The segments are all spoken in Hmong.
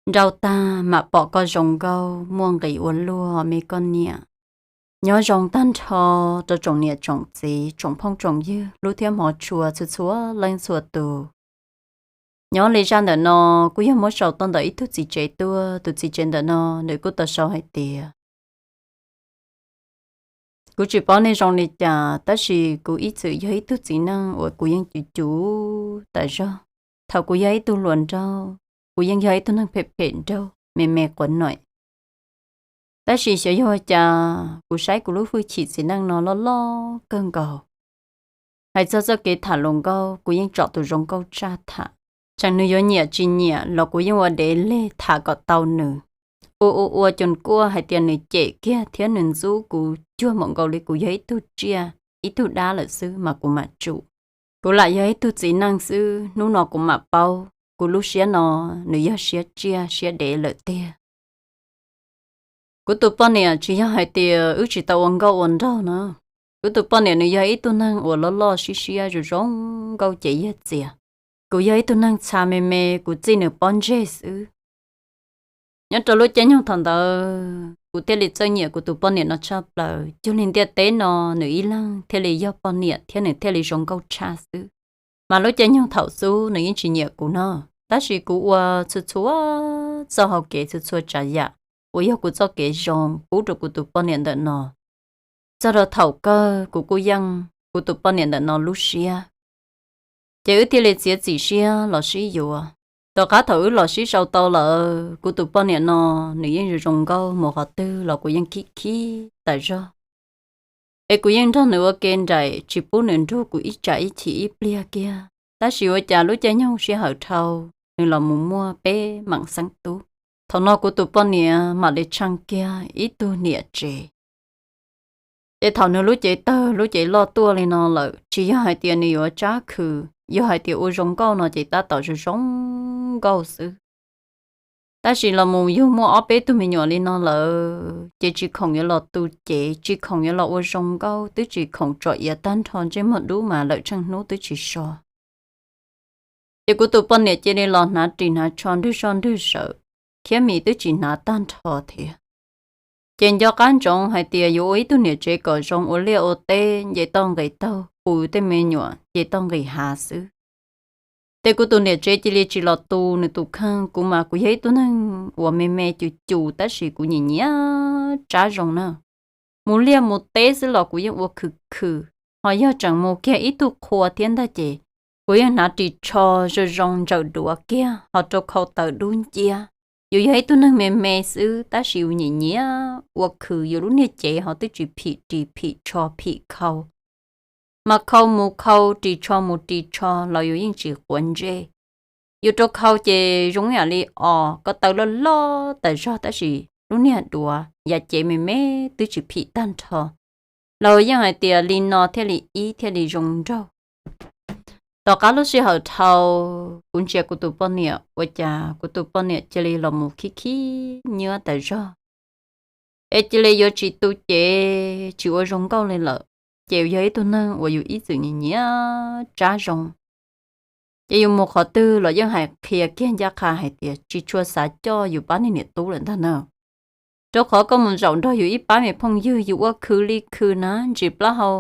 Nrau tag mam pom koj zoo nkauj muaj nqis ua luaj me koj niam. Nyob zoo tag nrho rau tsoom niam tsoom txiv tsoom phooj tsoom ywg hlub thiab hmov tshua txhua txhua leej txhua tus. Nyob li zaj ntawm no kuj yog muab sau tau ntawm ib tug txiv tsev tuaj, tus txiv tsev ntawm no nws kuj tau sau hais tias, kuv tsis paub nej zoo li cas, tab sis kuv ib txwm yog ib tug txiv neej uas kuv yeej cuv cuv tas zog. Thaum kuv yog ib tug hluas nraug, kuv yeej yog ib tug neeg phem phem nraug me me quav noim. Tab sis xyov yog ua cas kuv saib kuv lub hwj chim txiv neej no loj loj kawg nkaus. Hais txog txoj kev tham hluas nkauj kuv yeej tsom tus zoo nkauj tshaj tham. Tseem nws yuav nyiam tsis nyiam los kuv yeej ua dev leg tham kom tau nws. Ua ua ua cus kuaj hais tias nws cem kiag thiab nws ntxub kuv cuag npaum nkaus li kuv yog ib tug tsiaj ib tug dab lawm xwb mas kuv mam tsum. Kuv lam yog ib tug txiv neej xwb, hnub no kuv mam paub kuv lub siab no nws yog siab tsiaj siab dev lawm tiag. Kuv tus poj niam tsis yog hais tias wb tsis tau ua nkauj ua nraug no. Kuv tus poj niam nws yog ib tug neeg uas loj loj siab siab zoo zoo nkauj cev yaj txias. Kuv yog ib tug neeg txha me me, kuv txij nws pob ntseg xwb. Nyob rau lub caij nyoog thaum ntawd kuv thiaj li txawj nyiam kuv tus poj niam no tshaj plaws, cuag li ntiaj teb no nws ib leeg thiaj li yog poj niam thiab nws thiaj li zoo nkauj tshaj xwb. Mas lub caij nyoog thaum xub nws yeej tsis nyiam kuv no, tab sis kuv ua txhua txhua txoj hau kev txhua txhua tsav yam uas yog kuv txoj kev zoo pub rau kuv tus poj niam ntawm no. Txog rau thaum kawg kuv kuj yeej kuv tus poj niam ntawm no lub siab. Ces wb thiaj li txiav txim siab los sib yuav. Tom qab thaum wb los sib sau tau lawm, kuv tus poj niam no nws yeej zoo zoo nkauj mus qhov twg los kuv yeej khib khib tas zog. Es kuv yeej nrog nws ua ke nraim tsis pub nws nrug kuv ib tsam ib chim ib pliag kiag. Tab sis ua cas lub caij nyoog sij hawm dhau, nws los mus muaj peb meem xeeb tub. Thaum no kuv tus poj niam mam li tsheej kiag ib tug niam tsev. Ces thaum nws lub cev tawg lub cev loj tuaj li no lawm, tsis yog hais tias nws yuav tsab khw, yog hais tias ua zoo nkauj no ces tab tom zoo zoo nkauj xwb. Tab sis los mus yug muaj ob peb tug me nyuam li no lawm, ces tsis khoom yuav los tu cev, tsis khoom yuav los ua zoo nkauj, twb tsis khoom tsom iav tag nrho ntsej muag dub mas lawm tsheej hnub twb tsis so. Ces kuv tus poj niam cia li los hnav ris hnav tsho nrwg soj nrwg sawm, thiab mis twb tsis hnav tag nrho thiab. Ces nco qab ntsoov hais tias yuav ua ib tug niam tsev kom zoo ua liaj ua teb, nce toj nqis taug, pw tej me nyuam nce toj nqis hav xwb. Ces kuv tus niam tsev cia li tsis los tu nws tus kheej, kuv mas kuv yog ib tug neeg uas me me cus cus tab sis kuv nyiam nyiam tsab zoo na. Mus liaj mus teb xwb los kuv yeej ua khwv khwv, ho yog tseem mus kiag ib tug qhua thiab ntag ces kuv yeej hnav ris tsho zoo zoo ntsawm duav kiag ho rau khau tawv dub nciab. Yus yog ib tug neeg me me xwb tab sis yus nyiam nyiam ua khwv, yus lub niag cev ho twb tsis phim ris phim tsho phim khau. Mas khau mus khau, ris tsho mus ris tsho los yus yeej tsis quav ntsej. Yus rau khau ces zoo yam li os ko taw loj loj tas zog tab sis lub niag duav yav cev me me twb tsis phim tag nrho. Los yeej hais tias li no thiaj li ib thiaj li zoo nraug. Tom qab lub sij hawm dhau, kuv ntsia kuv tus poj niam ua cas kuv tus poj niam cia li los mus khib khib nyiab tas zog, es cia li yuav tsis tu cev tsis ua zoo nkauj li lawm. Ces yus yog ib tug neeg uas yus ib txwm nyiam nyiam tsab zoo, ces yus mus qhov twg los yeej hais qhia kiag ncaj qha hais tias tsis tshua xav coj yus pab niag niam tub lawm ntag na. Rau qhov koj mus zaum nrog yus ib pab me phooj ywg, yus ua khwv li khwv na, ntsis plaub hau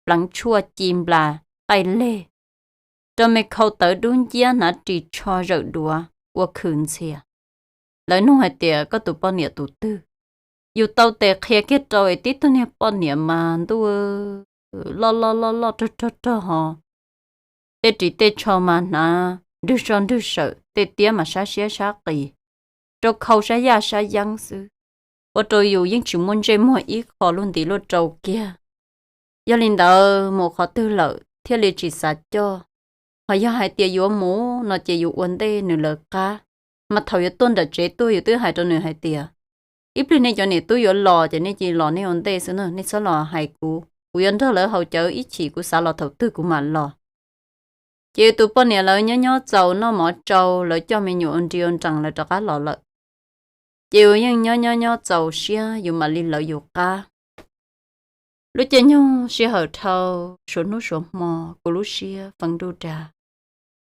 pleev tshuaj ci nplas qaij leg, rau me khau tawv dub nciab hnav ris tsho zawm duav ua khwv ntxhias. Lawv nug hais tias koj tus poj niam tus twg? Yus tau tes qhia kiag rau es tib tug niag poj niam mas ntuj loj loj loj loj rog rog rog ho, tej ris tej tsho mas hnav nrwg soj nrwg sawm, tej tiab mas sab siab sab qis, rau khau sab yaj sab yeeb xwb, ua rau yus yeej tsis muaj ntsej muag ib qho lub ntiv luaj rau kiag. Yog li ntawd mus qhov twg lawm thiaj li tsis xav coj. Ho yog hais tias yuav mus no ces yus ua ntej nws lawv qab, mas thaum yuav tuaj nram tsev tuaj yus twb hais rau nws hais tias, ib pliag nej cov niam tub yuav los ces nej cia li los nej ua ntej xwb na, nej txhob los hais kuv, kuv yuav nrog lawv haus cawv ib chim, kuv xav los thaum twg kuv mam los. Ces yus tus poj niam lawv nyob nyob txaus noj mov tsau, lawv coj me nyuam ua nri ua nrees lawv rov qab los lawm. Ces yus yeej nyob nyob nyob txaus siab yus mam li lawv yus qab. Lub caij nyoog sij hawm dhau, suav hnub suav hmo kuv lub siab feeb nruj dag.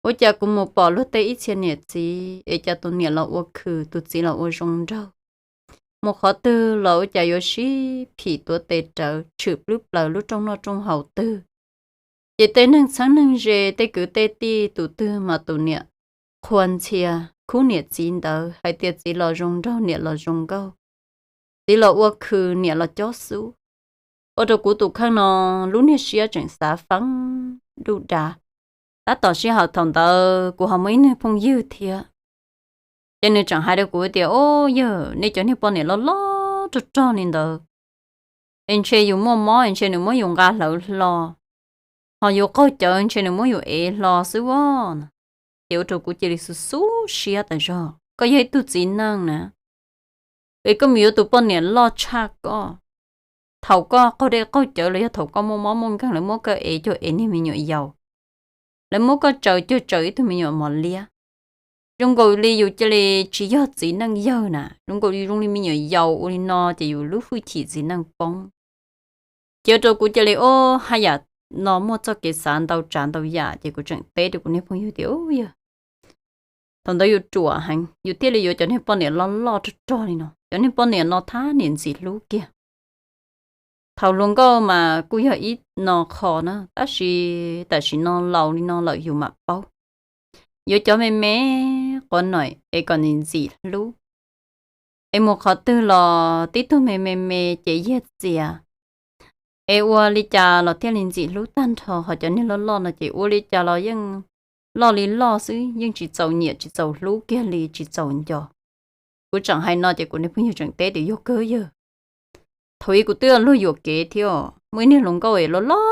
Ua cas kuv mus pom luag tej ib txhia niam txiv es cas tus niam los ua khw, tus txiv los ua zoo nraug, mus qhov twg los ua cas yuav sib phim tuav tes rawv tshwm plwb plaws lub rooj noj rooj haus twg. Ces tej neeg txheeb neeg ze, tej kwv tej tij tus twg mas tus niam qhuas ntxhias khub niam txiv ntawd hais tias txiv los zoo nraug niam los zoo nkauj, txiv los ua khw niam los cob xub. Ua rau kuv tus kheej no lub niag siab tseem xav feeb duj dav. Tab tom sij hawm thaum ntawd kuv ho muaj ib niag phooj ywg thiab, ces nws tseem hais rau kuv tias, Au yawg, nej cov niag poj niam loj loj rog rog li ntawd es ntshe yus muaj mob ntshe nws muab yus nqa hlawv hlo, ho yus qaug cawv ntshe nws muab yus ev hlo xwb as. Ces ua rau kuv cia li xub xub siab tas zog. Koj yog ib tug txiv neej na, es koj mus yuav tus poj niam loj tshaj koj, thaum koj qaug dej qaug cawv los yog thaum koj muaj mob muaj nkeeg lawv muab koj ev cuag ev niag me nyuam yaus, lawv muab koj tsaws cuag tsaws ib tug me nyuam mos liab. Zoo nkaus li yus cia li tsis yog txiv neej yawg na, zoo nkaus li zoo li me nyuam yaus ua li no ces yus lub hwj chim txiv neej poob. Ces ua rau kuv cia li, o, haj yam no muaj txoj kev xav ntau tsav ntau yam, ces kuv tseem teb rau kuv niag phooj ywg tias, Au yawg, thaum ntawd yus ruam heev yus thiaj li yuav cov niag poj niam loj loj rog rog li no, cov niag poj niam no thab niam ntxim hlub kiag. Thaum hluas nkauj mas kuj yog ib no qho na, tab sis tam sim no laus li no lawm yus mam paub, yuav cov me me quav noim es kom nim ntxim hlub. Es mus qhov twg los tib tug me me me ces yiag txias, es ua li cas los thiaj li ntxim hlub tag nrho. Ho cov niag loj loj no ces ua li cas los yeej loj li loj xwb, yeej tsis txaus nyiam tsis txaus hlub kiag li, tsis txaus nco. Kuv tseem hais no ces kuv niag phooj ywg tseem teb tias, Yog kawg yawg, thaum ub kuv twb luag yuam kev thiab, muaj ib niag hluas nkauj es loj loj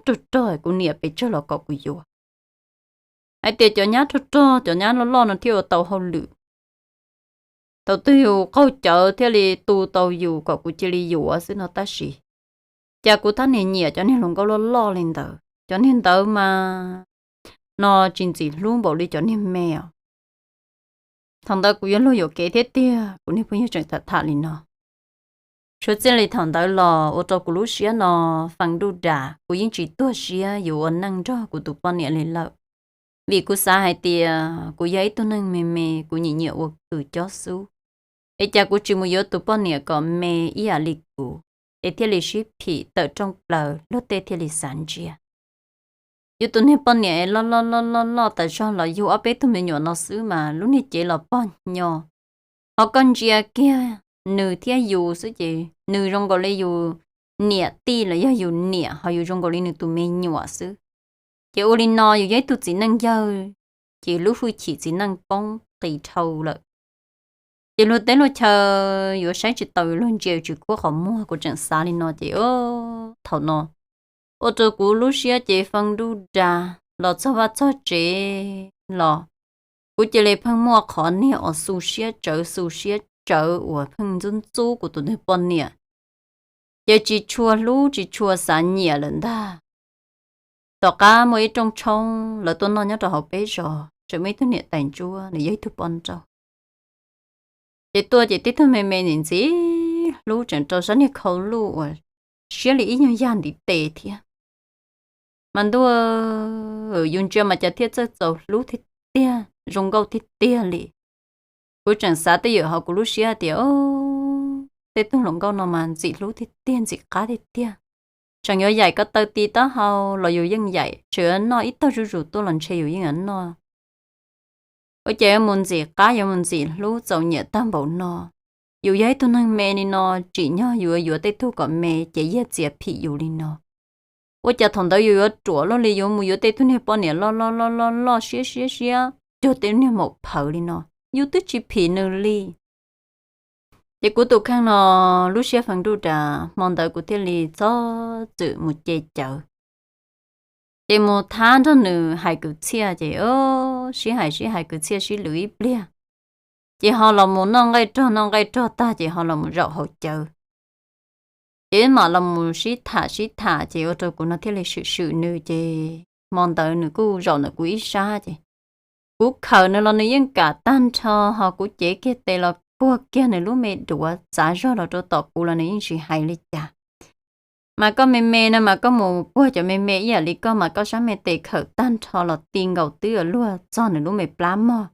rog rog kuv niam pes tsawg los kom kuv yuav. Hais tias cov nyab rog rog cov nyab loj loj no thiaj ua tau hauj lwm, thaum twg yus qaug cawv thiaj li tu tau yus kom kuv cia li yuav xwb no, tab sis cas kuv tab nim nyiam cov niag hluas nkauj loj loj li ntawd, cov niag ntawd mas no tsis ntxim hlub npaum li cov niag me os. Thaum ntawd kuv yuav luag yuam kev thiab tiag, kuv niag phooj ywg tseem tham tham li no. Suav txij li thaum ntawd los ua rau kuv lub siab no fee duj das, kuv yeej tsis tuag siab yuav ua neej nrog kuv tus poj niam li lawm. Vim kuv xav hais tias kuv yog ib tug neeg me me, kuv nyiam nyiam ua khw cob xub, es cas kuv tsis mus yuav tus poj niam kom me ib yam li kuv, es thiaj li sib phim tawm rooj plaws luag tej thiaj li xav ntsia. Yus tus niag poj niam es loj loj loj loj loj tas zog los yug ob peb tug me nyuam no xwb mas lub niag cev los pog hnyo. Ho koj ntsia kiag nws thiab yus xwb ces nws zoo nkaus li yus niam tij los yog yus niam, ho yus zoo nkaus li nws tus me nyuam xwb. Ces ua li no yus yog ib tug txiv neej yawg, ces lub hwj chim txiv neej poob qis dhau lawm. Ces luag teb luag chaw yuav saib tsis taus, yus luag ntsia yus tsis khuab qhov muag, kuv tseem xav li no ces thaum no ua rau kuv lub siab ces fee duj das los txog vaj txog tsev los kuv cia li pheej muaj qhov niag uas xu siab tsawv xu siab tsawv uas pheej ntxub ntxub kuv tus niag poj niam, ces tsis tshua hlub tsis tshua xav nyiam lawm ntag. Tom qab muaj ib rooj tshoob lawv tuaj noj nyob rau hauv peb zos, tseem muaj ib tug niam tais ntsuab, nws yog ib tug poj nrauj. Ces tuaj ces tib tug me me nim ntxim hlub tseem rau sab niag khau luj uas siab li ib nyuag yag ntiv tes thiab. Mas ntuj, yus ntsia mas cas thiaj txawj txaus hlub tiag tiag, zoo nkauj tiag tiag li. Kuv tseem xav twj ywm hauv kuv lub siab tias, tej tug hluas nkauj no mas ntxim hlub tiag tiag, ntxim qab tiag tiag. Tseem yuav yaim ko taw ti taub hau los yus yeej yaim, tseem yuav noj ib tog zuj zus tuaj los ntshe yus yeej yuav noj. Ua cas yuav mus ntxim qab, yuav mus ntxim hlub txaus nyiam tag npaum no? Yus yog ib tug neeg me li no, tsim nyog yus yuav tej tug kom me ces yiag txias phim yus li no. Ua cas thaum ntawd yus yuav ruam luaj li, yuav mus yuav tej tug niag poj niam loj loj loj loj loj siab siab siab cuag tej niag maum phawv li no, yus twb tsis phim nws li. Ces kuv tus kheej no lub siab fee nruj ras, hmo ntawd kuv thiaj li txhob txwm mus ce cawv. Ces mus thab nrog nws hais kwv txhiaj, ces sib hais sib hais kwv txhiaj sib lwm ib pliag, ces ho los mus noj nqaij rog, noj nqaij rog tag ces ho los mus zaum haus cawv. Ces mam los mus sib tham sib tham, ces ua rau kuv no thiaj li swm swm nws, ces hmo ntawd nws kuj zaum ntawm kuv ib sab, ces kuv khawm nws los nws yeej kam tag nrho, ho kuv cev kiag tes los puag kiag nws lub me duav txav zog los rau tom kuv los nws yeej tsis hais li cas. Mas koj me me no mas koj mus puag cov me me ib yam li koj mas koj sab me tes khawm tag nrho los ti nkaus twb yuav luag txog nws lub me plab mog.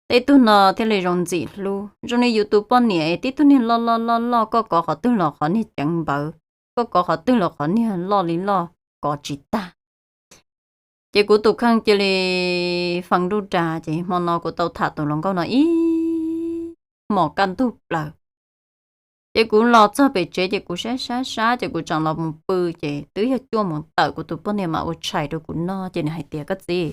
Tej tug no thiaj li zoo ntxim hlub. Zoo li yus tus poj niam es tib tug niag loj loj loj loj, koj kov qhov twg los qhov niag ceev npawv, koj kov qhov twg los qhov niag loj li loj, kov tsis tag. Ces kuv tus kheej cia li fee nruj ras, ces hmo no kuv tau tham tus hluas nkauj no ib hmos kaj ntug plaws. Ces kuv los txog pem tsev ces kuv saib saib saib ces kuv tseem los mus pw, ces twb yog cuaj moos tawm kuv tus poj niam mam ua tshais rau kuv noj, ces nws hais tias, Koj txiv,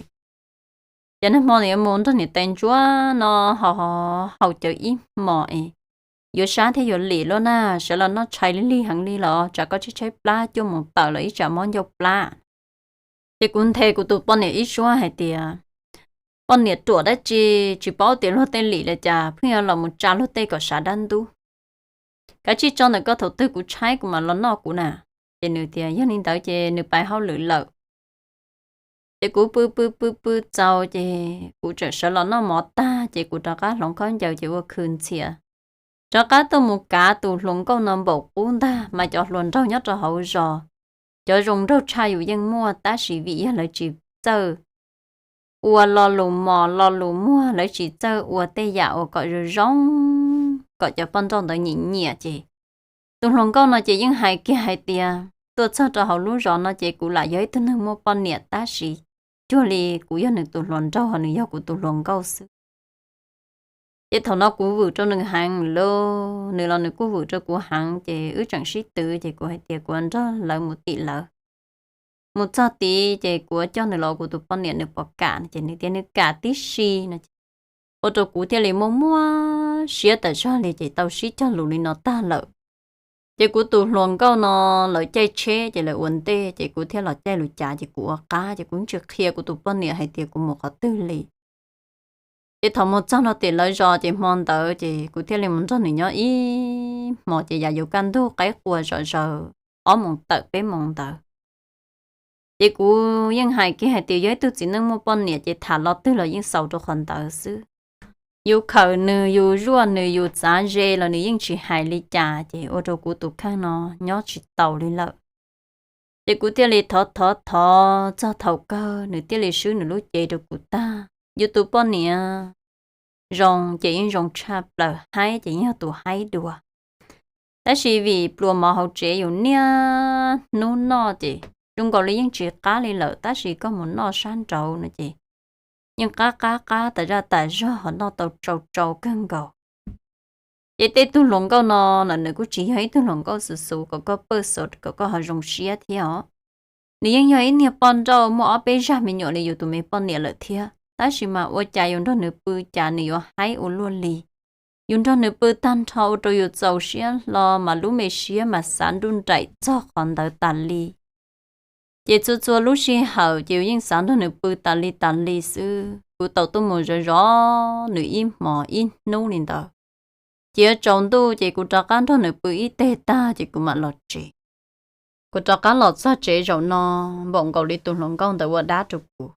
ces nag hmo yuav mus nrog niam tais ntsuab no haus cawv ib hmos es yuav sab thiab yuav lim luaj na, sawv los noj tshais lig lig heev li los tsam koj tshaib tshaib plab, cuaj moos tawm los ib tsam mob ncauj plab. Ces kuv nthe kuv tus poj niam ib suab hais tias, Poj niam ruam dab tsi, tsis paub tias luag tej lim li cas, pheej yuav los mus tsa luag tej kom sab dab ntub. Kav tsij tso ntawm koj, thaum twg kuv tshaib kuv mam los noj kuv na. Ces nws tias yog li ntawd ces nws pais hauj lwm lawm. Ces kuv pw pw pw pw txaus ces kuv tseem sawv los noj mov tag ces kuv rov qab hloov khaub ncaws ces ua khw ntxhias, rov qab tuaj mus kav tus hluas nkauj no npaum qub ntag. Mas cov hluas nraug nyob rau hauv zos, cov zoo nraug tshaj yus yeej muaj, tab sis vim yog lawv tsis txawj ua lo lus mos lo lus muag, lawv tsis txawj ua tej yam uas kom zoo zoo, kom cov poj nrauj ntawd nyiam nyiam ces tus hluas nkauj no ces yeej hais kiag hais tias, Tuaj txog rau hauv lub zos no ces kuv lam yog ib tug neeg muaj poj niam tab sis cuag li kuv yog nws tus hluas nraug, nws yog kuv tus hluas nkauj xwb. Ces thaum no kuv vwm rau nws heev lauj, nws los nws kuj vwm rau kuv heev, ces wb tseem sib twv, ces kuv hais tias kuv nrog lawv mus tim lawv. Mus txog tid ces kuv coj nws los ua kuv tus poj niam, nws puas kam no, ces nws tias nws kam tib si no. Ua rau kuv thiaj li muaj muaj siab tas zog li, ces tau sib cog lus li no tag lawm. Ces kuv tus hluas nkauj no lawv caij tsheb ces lawv ua ntej, ces kuv thiaj los caij lus cav ces kuv ua qab, ces kuv tsis qhia kuv tus poj niam hais tias kuv mus qhov twg li. Ces thaum mus txog nrog tim lawv zos ces hmo ntawd ces kuv thiaj li mus nrog nws nyob ib hmos, ces yam yuav kaj ntug qaib qua zom zaws ob moos tawm peb moos ntawd. Ces kuv yeej hais kiag hais tias yog ib tug txiv neej muaj poj niam ces tham lo twg los yeej xaus rau qhov ntawd xwb. Yus khawm nws, yus zuaj nws, yus txav ze los nws yeej tsis hais li cas, ces ua rau kuv tus kheej no nyob tsis taus li lawm. Ces kuv thiaj li thov thov thov txog thaum kawg nws thiaj li swb nws lub cev rau kuv tag. Yus tus poj niam zoo ces yeej zoo tshaj plaws, haib ces yeej yog tus haib dua. Tab sis vim pluas mov hauv tsev yus niaj hnub noj ces zoo nkaus li yeej tsis qab li lawm, tab sis koj mus noj sab nraud no ces yeej qab qab qab tas zaj tas zog, ho noj tau tsau tsau kawg nkaus. Ces tej tug hluas nkauj no los nws kuj tsis yog ib tug hluas nkauj xus xus kom koj pawj xov kom koj ho zoo siab thiab os. Nws yeej yog ib niag poj nrauj muaj ob peb zag me nyuam li yus tus me poj niam lawm thiab, tab sis mas ua cas yus nrog nws pw cas nws yuav haib ua luaj li. Yus nrog nws pw tag nrho ua rau yus txaus siab hlo, mas lub me siab mas xav nruj nraim txog qhov ntawd tas li. Ces txhua txhua lub sij hawm ces yus yeej xav nrog nws pw tas li tas li xwb. Kuv tau tuaj mus zov zov nws ib hmos ib hnub li ntawd. Ces yuav tsaus ntuj ces kuv rov qab nrog nws pw ib teg tag ces kuv mam los tsev. Kuv rov qab los txog tsev zaum no, npaum nkaus li tus hluas nkauj ntawd ua dab rau kuv.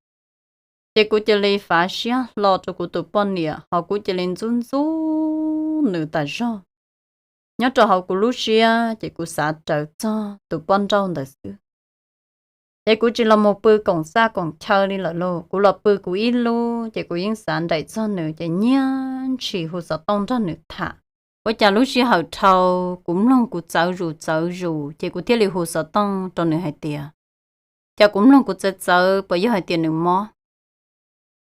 Ces kuv cia li fav siab hlo rau kuv tus poj niam, ho kuv cia li ntxub ntxub nws tas zog. Nyob rau hauv kuv lub siab ces kuv xav raws txog tus poj nrauj ntawd xwb. Ces kuv tsis los mus pw koom txaj koom chaw li lawm lauj, kuv los pw kuv ib lub, ces kuv yeej xav nraim txog nws, ces nyiag ntshis hu xov tooj nrog nws tham. Ua cas lub sij hawm dhau, kuv mloog kuv txawv zus txawv zus, ces kuv thiaj li hu xov tooj rau nws hais tias, Cas kuv mloog kuv txawv txawv, puas yog hais tias nws mob?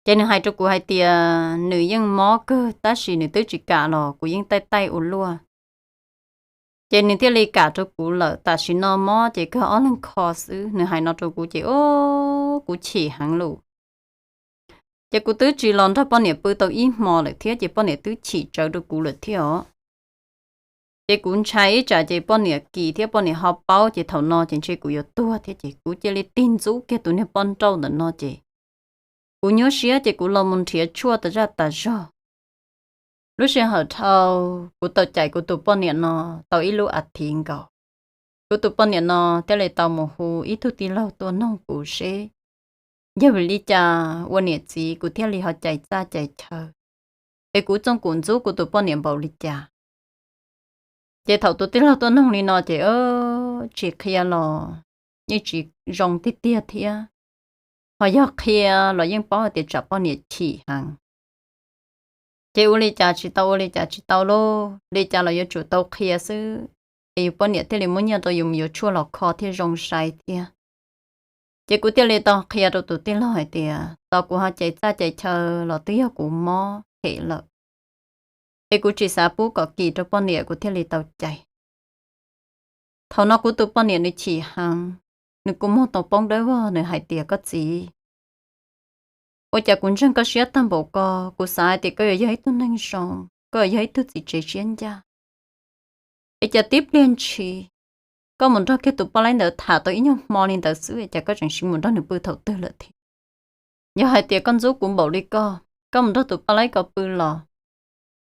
Ces nws hais rau kuv hais tias nws yeej mob kawg tab sis nws twb tsis kam los kuv yeej taij taij ua luaj. Ces nws thiaj li kam rau kuv lawm, tam sim no mob ces kawg ob leeg kho xwb. Nws hais no rau kuv ces o, kuv chim heev lawm. Ces kuv twb tsis los nrog poj niam pw tau ib hmo lawm thiab, ces poj niam twb chim tsawv rau kuv lawm thiab os. Ces kuv ntshai ib tsam ces poj niam kis thiab poj niam ho paub, ces thaum no ces ntshe kuv yuav tuag thiab, ces kuv cia li tig ntxub kiag tus niag poj nrauj ntawm no ces kuv nyuaj siab ces kuv los mus nrhiav tshuaj tas zaj tas zog. Lub sij hawm dhau, kuv tau cais kuv tus poj niam no tau ib lub as thiv nkaus. Kuv tus poj niam no thiaj li tau mus hu ib tug tij laug tuaj noog kuv seb yog vim li cas ua niam txiv kuv thiaj li ho cais txaj cais chaw, es kuv txooj kuv ntxub kuv tus poj niam npaum li cas. Ces thaum tus tij laug tuaj noog li no ces tsis qhia los yeej tsis zoo tiag tiag thiab, ho yog qhia los yeej paub hais tias tsam poj niam chim heev. Ces ua li cas tsis tau, ua li cas tsis tau lauj, li cas los yuav tsum tau qhia xwb, es yus poj niam thiaj li muab nyiaj rau yus mus yuav tshuaj los kho thiaj zoo sai thiab. Ces kuv thiaj li tau qhia rau tus tij laug hais tias tos kuv ho cais txaj cais chaw los twb yog kuv mob hem lawm, es kuv tsis xav pub kom kis rau poj niam, kuv thiaj li tau cais. Thaum no kuv tus poj niam nws chim heev, nws kua muag tau poob dawb vog, nws hais tias koj txiv, ua cas kuv ntseeg koj siab tag npaum ko, kuv xav hais tias koj yuav yog ib tug neeg zoo, koj yuav yog ib tug txiv tsev siab ncaj, es cas tib pliag ntshis koj mus nrog kiag tus poj laib ntawd tham tau ib nyuag hmo li ntawd xwb, es cas koj tseem sim mus nrog nws pw thaum twg lawm thiab? Yog hais tias koj ntxub kuv npaum li koj, koj mus nrog tus poj laib ko pw los,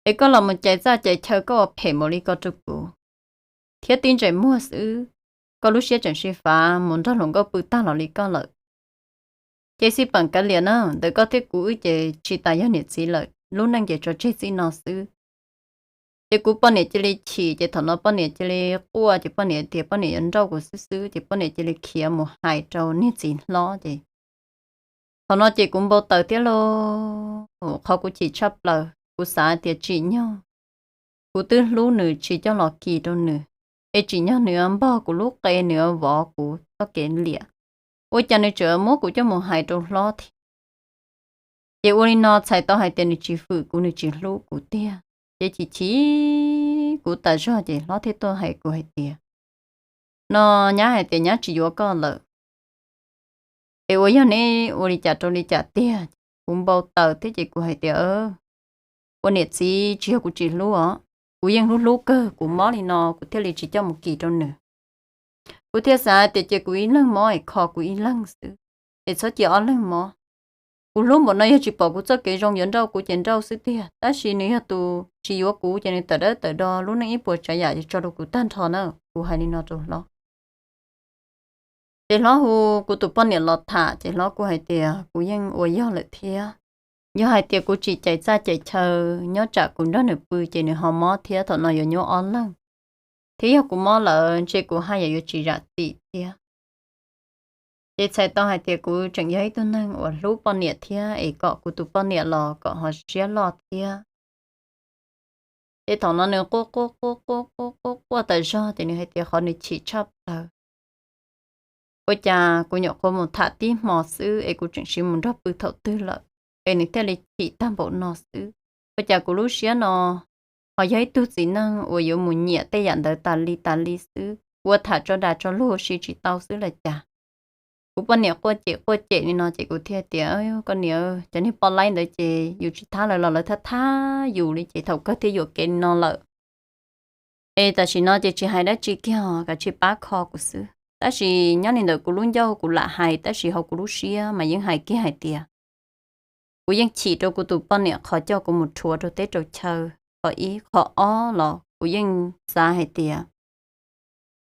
es koj los mus cais txaj cais chaw koj ua phem npaum li ko rau kuv, thiab tib ntsais muag xwb, koj lub siab tseem sib fav mus nrog hluas nkauj pw tag los li koj lawm. Ces xij peem kav liam na, ntawm koj thiab kuv wb ces tsis tas yog niam txiv lawm, lub neej ces tso tseg txij no xwb. Ces kuv poj niam cia li chim, ces thaum no poj niam cia li quaj, ces poj niam tias poj niam yuav nrauj kuv xwb xwb, ces poj niam cia li khiav mus hais rau niag txiv hlob. Ces thaum no ces kuv npau taws thiab lauj, qhov kuv chim tshaj plaws kuv xav tias tsim nyog kuv twb hlub nws tsis coj los kis rau nws, es tsim nyog nws npog kuv lub qe, nws vov kuv txoj kev liam, ua cas nws tseem muab kuv coj mus hais rau hlob thiab. Ces ua li no txhais tau hais tias nws tsis fwm kuv, nws tsis hlub kuv tiag. Ces chim chim kuv tas zog ces hlob thiaj tuaj hais kuv hais tias, no nyab hais tias nyab tsis yuav koj lawm, es ua yog neb ua li cas rau li cas tiag? Kuv npau taws thiab ces kuv hais tias, ua niam txiv tsis yog kuv tsis hlub os, kuv yeej hlub hlub kawg, kuv mob li no kuv thiaj li tsis coj mus kis rau nws. Kuv thiaj xav tias cia kuv ib leeg mob es kho kuv ib leeg xwb, es txhob cia ob leeg mob. Kuv hlub npaum no yog tsis pom kuv txoj kev zoo yuav nrauj kuv ces nrauj xwb tiag, tab sis nws yog tus tsis yuav kuv ces nws tawm dawb tawm do lub neej ib puas tsav yam ces tso rau kuv tag nrho na, kuv hais li no rau hlob. Ces hlob hu kuv tus poj niam los tham, ces hlob kuj hais tias kuv yeej ua yog lawm thiab. Yog hais tias kuv tsis cais txaj cais chaw, nyob tsam kuv nrog nws pw ces nws ho mob thiab, thaum no yuav nyuaj ob leeg, thiab yog kuv mob lawm ntshe kuv haj yam yuav tsis zam txim thiab. Ces txhais tau hais tias kuv tseem yog ib tug neeg uas hlub poj niam thiab, es kom kuv tus poj niam los kom ho siab loj thiab. Ces thaum no nws quaj quaj quaj quaj quaj quaj quaj tas zog, ces nws hais tias qhov nws chim tshaj plaws, ua cas kuv nyuam qhuav mus tham tib hmo xwb es kuv tseem sim mus nrog pw thaum twg lawm, es nws thiaj li chim tag npaum no xwb. Ua cas kuv lub siab no ho yog ib tug txiv neej uas yuav mus nyiam tej yam ntawd tas li tas li xwb, ua tham tso dag tso luag si tsis tau xwb los cas. Kuv poj niam quaj cem quaj cem li no ces kuv thiaj tias, koj niam, cov niag poj laib ntawd ces yus tsis thab lawv los lawv thab thab yus li, ces thaum kawg thiaj yuam kev li no lawm. Es tam sim no ces tsis hais dab tsi kiag, kav tsij pab kho kuv xwb. Tab sis nyob li ntawm kuv lub ncauj kuv lam hais, tab sis hauv kuv lub siab mas yeej hais kiag hais tias kuv yeej chim rau kuv tus poj niam qhov coj kuv mus rhuav rau teb rau chaw. Qhov ib, qhov ob los kuv yeej xav hais tias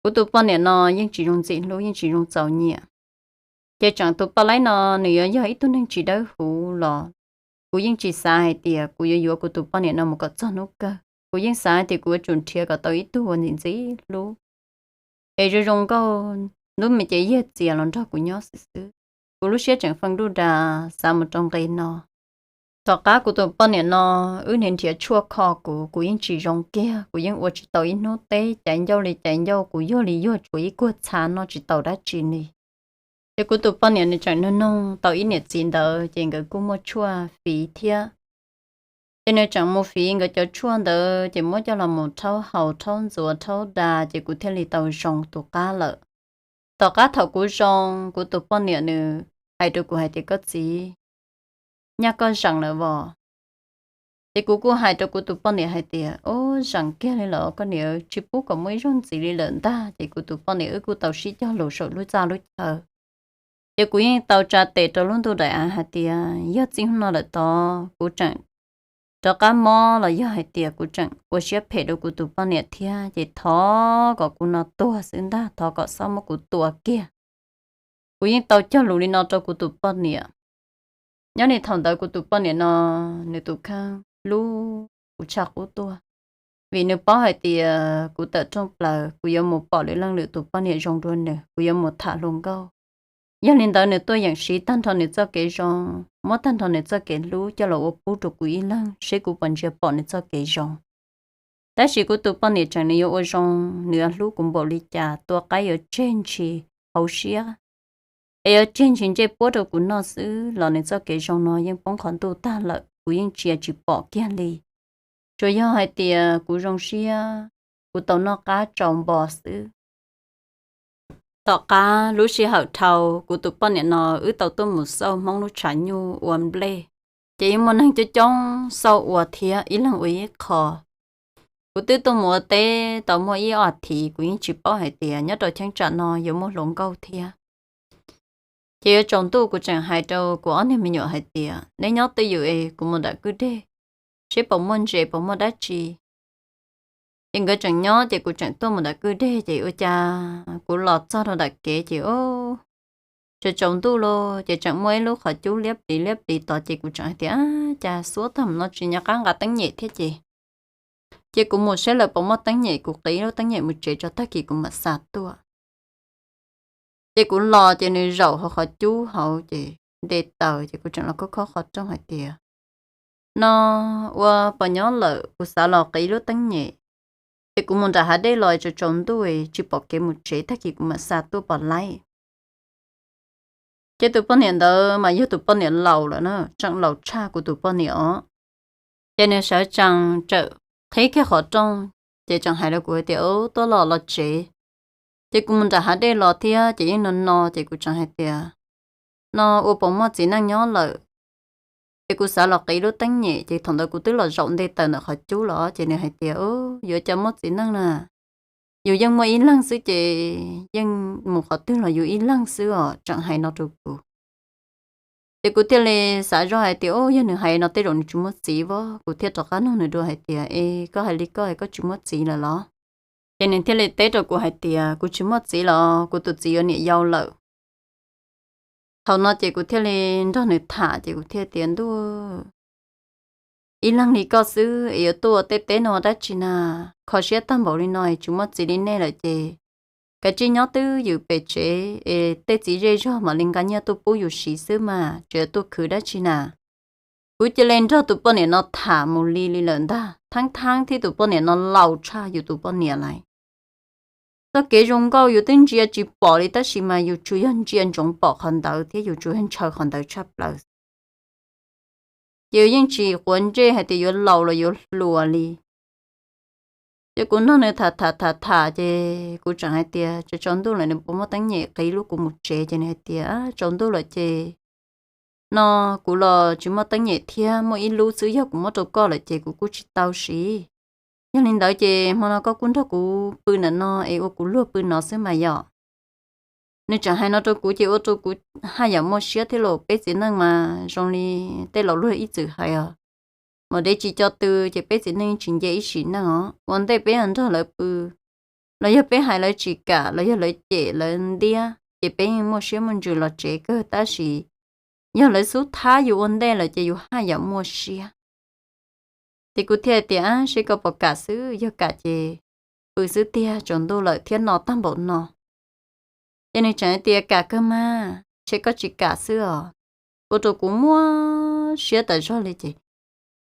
kuv tus poj niam no yeej tsis zoo ntxim hlub, yeej tsis zoo txaus nyiam. Ces tseem tus poj laib no nws yuav yog ib tug neeg tsis dawb huv los kuv yeej tsis xav hais tias kuv yuav yuav kuv tus poj niam no mus kom txog hnub kawg. Kuv yeej xav hais tias kuv yuav tsum nrhiav kom tau ib tug uas ntxim ntxim hlub, es zoo zoo nkauj, hnub me ces yig txias los nrog kuv nyob xwb xwb. Kuv lub siab tseem feej duj das xav mus rau nqe no. Tom qab kuv tus poj niam no wb nrhiav tshuaj kho kuv, kuv yeej tsis zoo kiag, kuv yeej ua tsis tau ib hnub teb, caiv ncauj li caiv ncauj, kuv yuag li yuag, tshuav ib kuag txha noj tsis tau dab tsi li. Ces kuv tus poj niam nws tseem nug noog tau ib niam txiv ntawd, ces nkawd kuj muaj tshuaj fiv thiab. Ces nws tseem mus fiv nkawd cov tshuaj ntawd, ces muab coj los mus rhaub haus, rhaub ntxuav, rhaub da, ces kuv thiaj li tau zoo tus qab lawm. Tom qab thaum kuv zoo, kuv tus poj niam nws hais rau kuv hais tias, koj txiv, nyaj koj zeem lawm vos. Ces kuv kuj hais rau kuv tus poj niam hais tias, ub, zeem kiag li lawm koj niam, tsis pub kom muaj ib zaug ntxiv li lawm ntag. Ces kuv tus poj niam wb kuj tau sib cog lus saum lub txaj lub chaw. Ces kuv yeej tau tsa tes rau lub ntuj daim av hais tias yog txij hnub no lawm tod kuv tseem rov qab mob los yog hais tias kuv tseem ua siab phem rau kuv tus poj niam thiab, ces thov kom kuv no tuag xwb ntag, thov kom txhob muab kuv tua kiag. Kuv yeej tau cog lus li no rau kuv tus poj niam. Nyob li thaum ntawd kuv tus poj niam no, nws tus kheej hlub kuv tshaj qub tuaj. vim nws paub hais tias kuv tawm rooj plaws, kuv yuav mus pom lwm leej lwm tus poj niam zoo dua nws, kuv yuav mus tham hluas nkauj. Yog li ntawd nws tuaj yeem siv tag nrho nws txoj kev zoo, muab tag nrho nws txoj kev hlub coj los ua pub rau kuv ib leeg seb kuv puas ntsia pom nws txoj kev zoo. Tab sis kuv tus poj niam tseem nws yuav ua zoo, nws yuav hlub kuv npaum li cas, tua qaib yuav tseg ntshis hauv siab, es yuav tseg ntshis ncej puab rau kuv noj xwb los nws txoj kev zoo no yeej poob qhov ntuj tag lawm, kuv yeej ntsia tsis pom kiag li. Tsuas yog hais tias kuv zoo siab, kuv tau noj qab tsau npo xwb. Tom qab lub sij hawm dhau, kuv tus poj niam no wb tau tuaj mus xauj Hmoob lub tshav nyuj ua nplej, ces yeej muaj neeg coob coob xauj ua thiab, ib leeg ua ib qho. Kuv twb tuaj mus ua teb tau muaj ib ob thiv, kuv yeej tsis paub hais tias nyob rau cheeb tsam no yuav muaj hluas nkauj thiab. Ces yuav tsaus ntuj kuv tseem hais rau kuv ob niag me nyuam hais tias, neb nyob twj ywm es kuv mus nram kwj deg seb puas muaj ntses puas muaj dab tsi. Ces nkawd tseem nyob ces kuv tseem tuaj mus nram kwj deg, ces ua cas kuv los txog rau nram kev ces tsaus tsaus ntuj los ces tseem muaj ib lub qhov cub liab pliv liab pliv tod, ces kuv tseem hais tias, cas xuab tag no tsis nco qab nqa teeb nyem thiab ces, ces kuv mus saib lawm puas muaj teeb nyem, kuv qiv lub teeb nyem mus tsev tso tag kis kuv mam xa tuaj. Ces kuv los ces nws zaum hauv qhov cub hauv ces nte taws, ces kuv tseem los khob khob qhov rooj hais tias, no ua puas nyob lawm, kuv xav los qiv lub teeb nyem, ces kuv mus nram hav dej los tsaus tsaus ntuj tsis pom kev mus tsev, tag kis kuv mam xa tuaj pom laib. Ces tus poj niam ntawd mas yog tus poj niam laus lawm na, tseem laus tshaj kuv tus poj niam os. Ces nws sawv tsees tsawm qhib kiag qhov rooj, ces tseem hais rau kuv hais tias, tuaj los los tsev. Ces kuv mus nram hav dej los thiab ces yeej no no, ces kuv tseem hais tias, no ua puas muaj txiv neej nyob lawm, ces kuv xav los qiv lub teeb nyem. Ces thaum ntawd kuv twb los zaum nte taws ntawm qhov cub los, ces nws hais tias, yuav cas muaj txiv neej na, yus yeej muaj ib leeg xwb ces yeej mus qhov twg los yus ib leeg xwb os, tseem hais no rau kuv. Ces kuv thiaj li xav zoj hais tias, yog nws hais no tej zaum nws tsis muaj txiv as, kuv thiaj rov qab nug nws dua hais tias, es koj hais li koj es koj tsis muaj txiv lawm los? Ces nws thiaj li teb rau kuv hais tias, kuv tsis muaj txiv los kuv tus txiv yuav niam yau lawm. Thaum no ces kuv thiaj li nrog nws tham, ces kuv thiaj tias, ntuj, ib leeg li koj xwb es yuav tuaj ua tej teb no dab tsi na? Kho siab tag npaum li no es tsis muaj txiv li nej lawm ces kav tsij nyob twj ywm pem tsev es tej txiv zej zog mam li nqa nyiaj tuaj pub yus siv xwb mas, tseem yuav tuaj khwv dab tsi na? Kuv cia li nrog tus poj niam no tham mus li li lawm ntag, thaeb thaeb thiab tus poj niam no laus tshaj yus tus poj niam lawm. Txoj kev zoo nkauj yus twb ntsia tsis pom li tab sis mas yus tsuas yog ntsia ntsoov pom qhov ntawd thiab yus tsuas yog ntshaw qhov ntawd tshaj plaws. Ces yus yeej tsis quav ntsej hais tias yuav laus los yuav hluas li. Ces kuv nrog nws tham tham tham tham ces kuv tseem hais tias, tsaus tsaus ntuj lawm nws puas muaj teeb nyem qiv lub kuv mus tsev? Ces nws hais tias, tsaus ntuj lawm ces no kuv los tsis muaj teeb nyem thiab, muaj ib lub xwb, yog kuv muab rau koj lawm ces kuv kuj tsis tau siv. Yog li ntawd ces hmo no koj kuj nrog kuv pw ntawm no es ua kuv luag pw no xwb mas yom. Nws tseem hais no rau kuv ces ua rau kuv haj yam muaj siab thiab los, peb txiv neej mas zoo li tej laus luag ib txwm hais os, mus dev tsis co tw ces peb txiv neej tsis nce ib sim neej os. Ua ntej peb nrog lawv pw los yog peb hais lawv tsis kam los yog lawv cem lawv ntiab ces peb yeej muaj siab muaj ntsws los tsev kawg, tab sis yog lawv xub thab yus ua ntej lawm ces yus haj yam muaj siab. Ces kuv thiaj tias, seb koj puas kam xwb, yog kam ces pw xwb tiag, tsaus ntuj lawm thiab no tag npaum no. Ces nws tseem hais tias, kam kawg mas, ntshe koj tsis kam xwb os. Ua rau kuv muaj siab tas zog li ces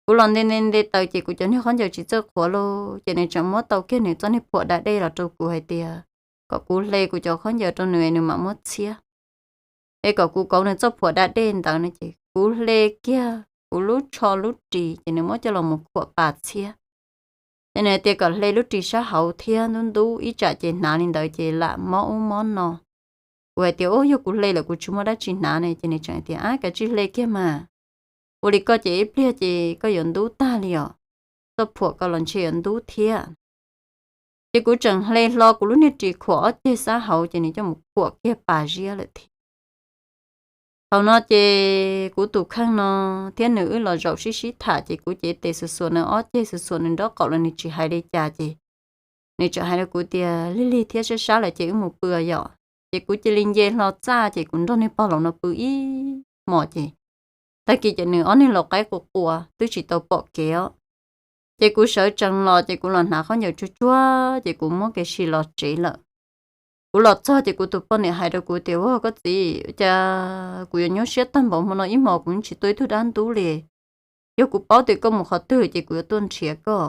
kuv los nte nte nte taws ces kuv cov niag khaub ncaws tsis txawj qhuav lauj, ces nws tseem muab tau kiag nws txoj niag phuam da dej los rau kuv hais tias kom kuv hle kuv cov khaub ncaws rau nws nws mam muab txhiab, es kom kuv kauv nws txoj phuam da dej ntawd no. Ces kuv hle kiag kuv lub tsho lub ris ces nws muab coj los mus khuam pas txhiab. Ces nws hais tias kom hle lub ris sab hauv thiab ntub ntub ib tsam ces hnav li ntawd ces lam mob ub mob no. Kuv hais tias, ub, yog kuv hle lawm kuv tsis muaj dab tsi hnav ne. Ces nws tseem hais tias, ab, kav tsij hle kiag mas, ua li koj ces ib pliag ces koj yuav ntub tag li os, txoj phuam koj los ntshe yuav ntub thiab. Ces kuv tseem hle hlo kuv lub niag ris khuam ob ceg sab hauv ces nws coj mus khuam kiag pas ziab lawm thiab. Thaum no ces kuv tus kheej no thiab nws wb los zaum sib sib tham ces kuv cev tes xuas xuas nws ob ceg, xuas xuas nws nraub qaum los nws tsis hais li cas ces nws tseem hais rau kuv tias, lig lig thiab sab sab lawm ces wb mus pw yom. Ces kuv cia li nce hlo txaj ces kuv nrog niag pog laus no pw ib hmos ces tag kis ces nws ob niag laus qaib qua qua twb tsis tau pom kev os. Ces kuv sawv tsees los ces kuv los hnav khaub ncaws tsuag tsuag ces kuv muab kev si los tsev lawm. Kuv los txog ces kuv tus poj niam hais rau kuv tias, Ua koj txiv, cas kuv yuav nyuaj siab tag npaum hmo no, ib hmos kuv yeej tsis tua ib tug dab ntub li. Yog kuv paub tias koj mus qhov twg ces kuv yuav tuaj nrhiav koj.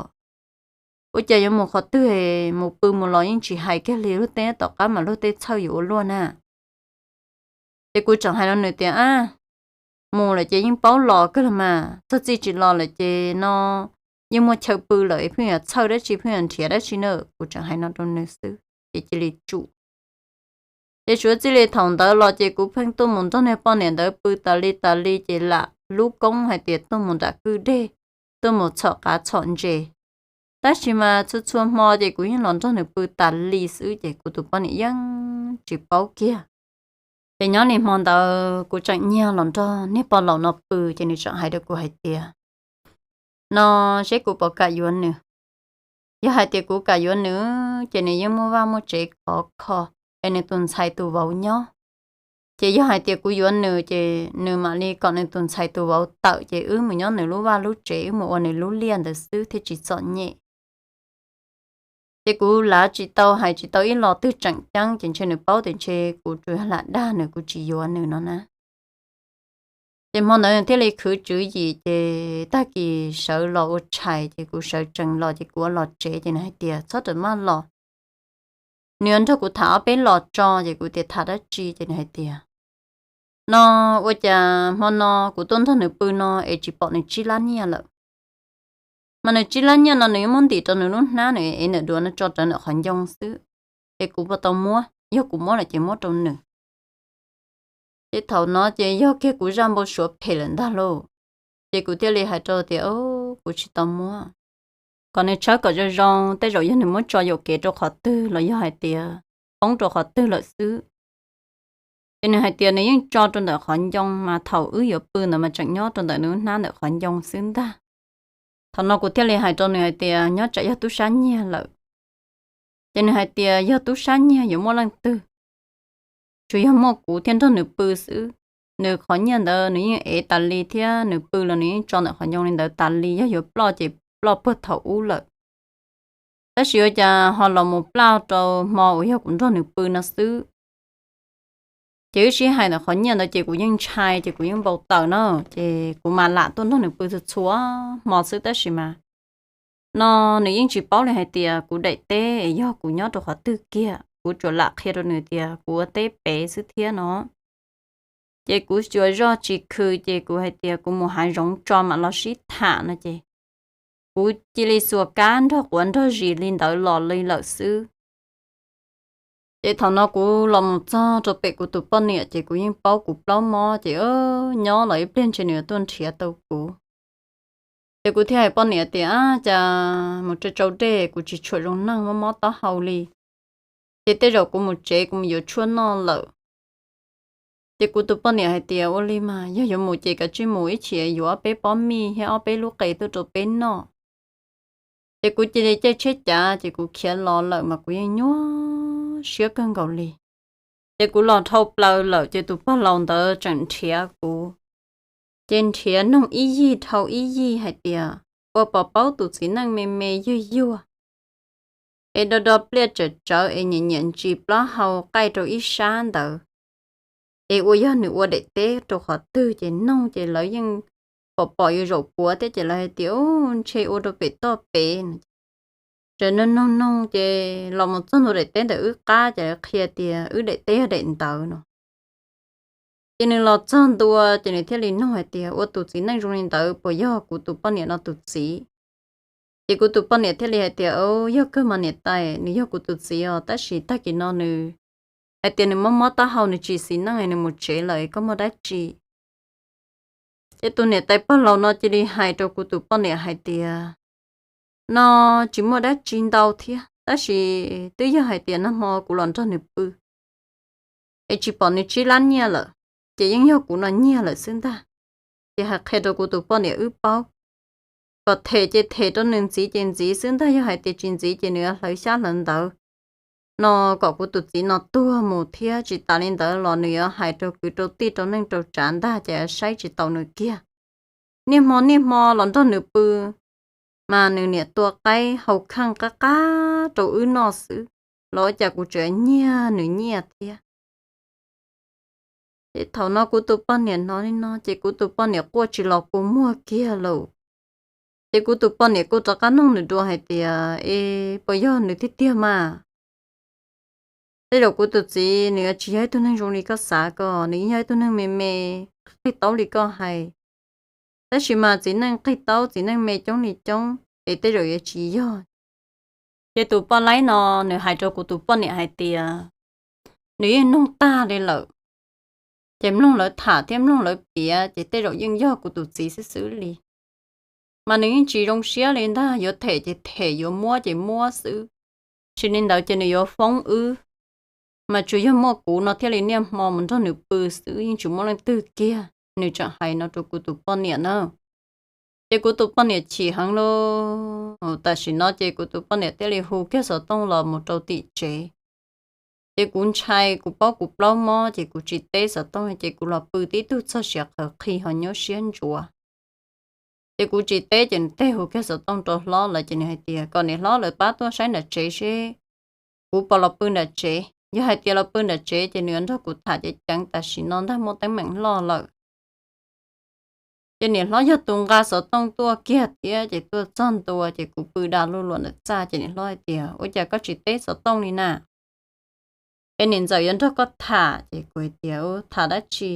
Ua cas yuav mus qhov twg, mus pw mus los yeej tsis hais kiag li, luag tej tom qab mas luag tej txhawj yuav ua luaj na. Ces kuv tseem hais rau nws tias, Ab, mus lawm ces yeej paub los kawg los mas, txog txij tsis los lawm ces no yeej muaj chaw pw lawm, pheej yuav txhawj dab tsi, pheej yuav nrhiav dab tsi na. Kuv tseem hais no rau nws xwb ces cia li tsum. Ces suav txij li thaum ntawd los ces kuv pheej tuaj mus nrog niag poj niam ntawd pw tas li tas li ces lam lub koob hais tias tuaj mus nram kwj deg, tuaj mus txhom qav txhom ntses. Tab sis mas txhua txhua hmo ces kuv yeej los nrog nws pw tas li xwb ces kuv tus poj niam yeej tsis paub kiag. Ces nyob li hmo ntawd kuv tseem nyiag los nrog niag pog laus no pw ces nws tseem hais rau kuv hais tias, No seb kuv puas kam yuav nws. Yog hais tias kuv kam yuav nws ces nws yeej muaj vaj muaj tsev khov kho, es nws tus ntxhais tus vauv nyob. Ces yog hais tias kuv yuav nws ces nws mam li kom nws tus ntxhais tus vauv tawm ces wb mus nyob nws lub vaj lub tsev, wb mus ua nws lub liaj ntawd xwb thiaj tsis txom nyem. Ces kuv lav tsis tau hais tsis tau ib los twg tseem ceeb ces ntshe nws paub tias ntshe kuv tsuas yog lam dag nws, kuv tsis yuav nws no na. Ces hmo ntawd nws thiaj li khwv tswv yim ces tag kis sawv los ua tshais ces kuv sawv tsees los ces kuv ua los tsev ces nws hais tias, Txhob rawm maj los, nws yuav nrog kuv tham ob peb los tso. Ces kuv tias, Tham dab tsi? Ces nws hais tias, No ua cas hmo no kuv tuaj nrog nws pw no es tsis pom nws tsib lab nyiaj lawm. Mas nws tsib lab nyiaj no nws yuav muab ntim rau nws lub hnab, nws ev ntawm duav no tso rawv ntawm qhov ncoo xwb. Es kuv puas tau muab? Yog kuv muab lawm ces muab rau nws. Ces thaum no ces yog kiag kuv zaj npau suav phem lawm ntag lauj. Ces kuv thiaj li hais rau tias, Kuv tsis tau muab. Kom nws tshawb kom zoo zoo, tej zaum yog nws muab tso yuam kev rau qhov twg los yog hais tias poob rau qhov twg lawm xwb. Ces nws hais tias nws yeej tso rau ntawm qhov ncoo, mas thaum wb yuav pw ntawd mas tseem nyob rau ntawm nws lub hnab ntawm qhov ncoo xwb ntag. Thaum no kuv thiaj li hais rau nws hais tias, Nyob tsam yog tub sab nyiag lawm. Ces nws hais tias, Yog tub sab nyiag yuav muaj leej twg? Tsuas yog muaj kuv thiaj nrog nws pw xwb. Nws qhov nyiaj ntawd nws yeej ev tas li thiab nws pw los nws yeej tso ntawm qhov ncoo li ntawd tas li, yog yuav ploj ces ploj puag thaum ub lawm. Tab sis ua cas ho los mus plaj rau hmo uas yog kuv nrog nws pw no xwb. Ces wb sib hais ntawm qhov nyiaj ntawd ces kuv yeej ntshai ces kuv yeej npau taws na, ces kuv mas lam tuaj nrog nws pw txhua txhua hmo xwb tab sis mas no nws yeej tsis paub li hais tias kuv daim teb es yog kuv nyob rau qhov twg kiag, kuv tsuas lam qhia rau nws tias kuv ua teb pem xwb thiab no. Ces kuv tsuas zoj tsis khw ces kuv hais tias kuv mus hav zoov tso mam los sib tham no ces kuv cia li xuas kab nrog quav nrog zis li ntawd los li lawm xwb. Ces thaum no kuv los mus txog rau pem kuv tus poj niam ces kuv yeej paub kuv plaub mob ces nyob los ib pliag ntshe nws yuav tuaj nrhiav tau kuv. Ces kuv thiaj hais poj niam tias, Ab, cas mus tsau tsau dej kuv tsis tshua zoo neej, mob mob taub hau li. Ces tej zaum kuv mus tsev kuv mus yuav tshuaj noj lawm. Ces kuv tus poj niam hais tias, Ua li mas yog yuav mus ces kav tsij mus, ib chim yuav ob peb pob mij thiab ob peb lub qe tuaj rau peb noj. Ces kuv cia li caij tsheb cav ces kuv khiav los lawm mas kuv yeej nyuaj siab kawg nkaus li. Ces kuv los dhau plaws lawm ces tus pog laus ntawd tseem nrhiav kuv. Ces nrhiav noog ib yig dhau ib yig hais tias, Ua pom paub tus txiv neej me me yuag yuag es do do pliaj tsawm tsawv es nyiam nyiam ntsis plaub hau qaij rau ib sab ntawd, es ua yog nws ua daim teb rau qhov twg ces noog ces lawv yeej pom pom yuav zaum puav thiab ces lawv hais tias, Ntshe ua rau pem toj pem. Tseem noog noog noog ces los mus txog ntua daim teb ntawm wb qab ces lawv qhia tias wb daim teb yog daim ntawd no. Ces nws los txog ntua ces nws thiaj li noog hais tias, Ua tus txiv neej zoo li ntawd puas yog kuv tus poj niam no tus txiv? Ces kuv tus poj niam thiaj li hais tias, Yog kawg mas niam tais, nws yog kuv tus txiv os, tab sis tag kis no nws hais tias nws mob mob taub hau nws tsis xis neej nws mus tsev lawm, koj muaj dab tsi? Ces tus niam tais pog laus no cia li hais rau kuv tus poj niam hais tias, No tsis muaj dab tsi ntau thiab, tab sis twb yog hais tias nag hmo kuv los nrog nws pw es tsis pom nws tsib lab nyiaj lawm, ces yeej yog kuv no nyiag lawm xwb ntag. Ces hais qhia rau kuv tus poj niam wb paub, kom them ces them rau nws ntxiv ces ntxiv xwb ntag, yog hais tias tsis ntxiv ces nws yuav hlawv xyab hlawv ntawv no kom kuv tus txiv no tuag mus thiab tsis tas li ntawd los nws yuav hais rau kwv rau tij rau neej rau tsav ntag ces saib tsis taus nws kiag. Niaj hmo niaj hmo los nrog nws pw, mas nws niam tua qaib hau kheej qab qab rau wb noj xwb, los ua cas kuv tseem nyiag nws nyiaj thiab. Ces thaum no kuv tus poj niam hnov li no ces kuv tus poj niam quaj tsis los kua muag kiag lawm. Ces kuv tus poj niam kuj rov qab nug nws dua hais tias, Es puas yog nws tiag tiag mas? Tej zaum kuv tus txiv nws tsis yog ib tug neeg zoo li koj xav ko, nws yeej yog ib tug neeg me me, qig taub li koj hais. Tab sis mas txiv neej qig taub txiv neej me coob li coob es tej zaum yuav tsis yog. Ces tus poj laib no nws hais rau kuv tus poj niam hais tias, nws yeej nug tag li lawm, ces mloog lawv tham thiab mloog lawv piav ces tej zaum yeej yog kuv tus txiv xwb xwb li. Mas nws yeej tsis zoo siab li ntag, yuav them ces them, yuav muab ces muab xwb. Tsis li ntawd ces nws yuav foob wb, mas tsuas yog muaj kuv no thiaj li niaj hmo mus nrog nws pw xwb, yeej tsis muaj leej twg kiag. Nws tseem hais no rau kuv tus poj niam na. Ces kuv tus poj niam chim heev lauj. Tam sim no ces kuv tus poj niam thiaj li hu kiag xov tooj los mus rau tim tsev. Ces kuv ntshai, kuv paub kuv plaub mob ces kuv tsis teb xov tooj, ces kuv los pw tib tug txog siav qhawv qhi ho nyuaj siab ntsuav. Ces kuv tsis teb ces nws thiaj hu kiag xov tooj rau hlob lawv ces nws hais tias kom niam hlob lawv pab tuaj saib nram tsev seb kuv puas los pw nram tsev. Yog hais tias los pw nram tsev ces nws yuav nrog kuv tham ceev ceev, tam sim no ntag muaj teeb meem loj lawm. Ces niam hlob yog tus nqa xov tooj tuaj kiag thiab ces tuaj txog ntua ces kuv pw da luj luam ntawm txaj ces niam hlob hais tias, ua cas koj tsis teb xov tooj li na? Es niam ntxawm yuav nrog koj tham. Ces kuv hais tias, u, tham dab tsi?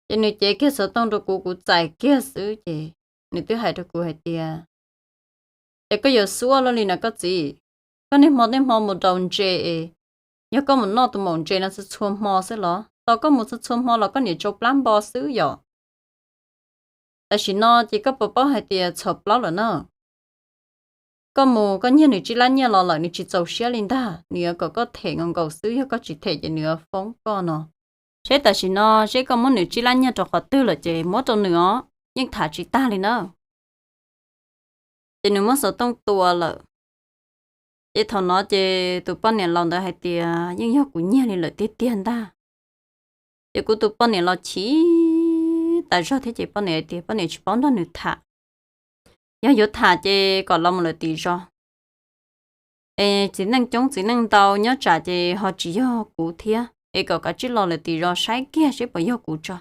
Ces nws cev kiag xov tooj rau kuv, kuv txais kiag xwb ces nws twb hais rau kuv hais tias, es koj yuav xuab luaj li na koj txiv, koj niaj hmo niaj hmo mus daus ntses es yog koj mus noj tus maum ntses no txhua txhua hmo xwb los? Tos koj mus txhua txhua hmo los koj niam tsau plab npo xwb yom. Tam sim no ces koj puas paub hais tias txhaum plaub lawm na? Koj mus koj nyiag nws tsib lab nyiaj los lawm nws tsis txaus siab li ntag, nws yuav kom koj them nkaus nkaus xwb, yog koj tsis them ces nws yuav foob koj no. Seb tam sim no seb koj muab nws tsib lab nyiaj rau qhov twg lawm ces muab rau nws os, yeej tham tsis tag li na. Ces nws muab xov tooj tua lawm. Ces thaum no ces tus poj niam laus ntawd hais tias yeej yog kuv nyiag li lawm tiag tiag ntag. Ces kuv tus poj niam los chim tas zog thiab ces poj niam hais tias poj niam tsis paub nrog nws tham. Yog yuav tham ces kom los mus lawm tim zos. Es txiv neej coob txiv neej ntau nyob tsam ces ho tsis yog kuv thiab, es kom kav tsij los lawm tim zos saib kiag seb puas yog kuv tso.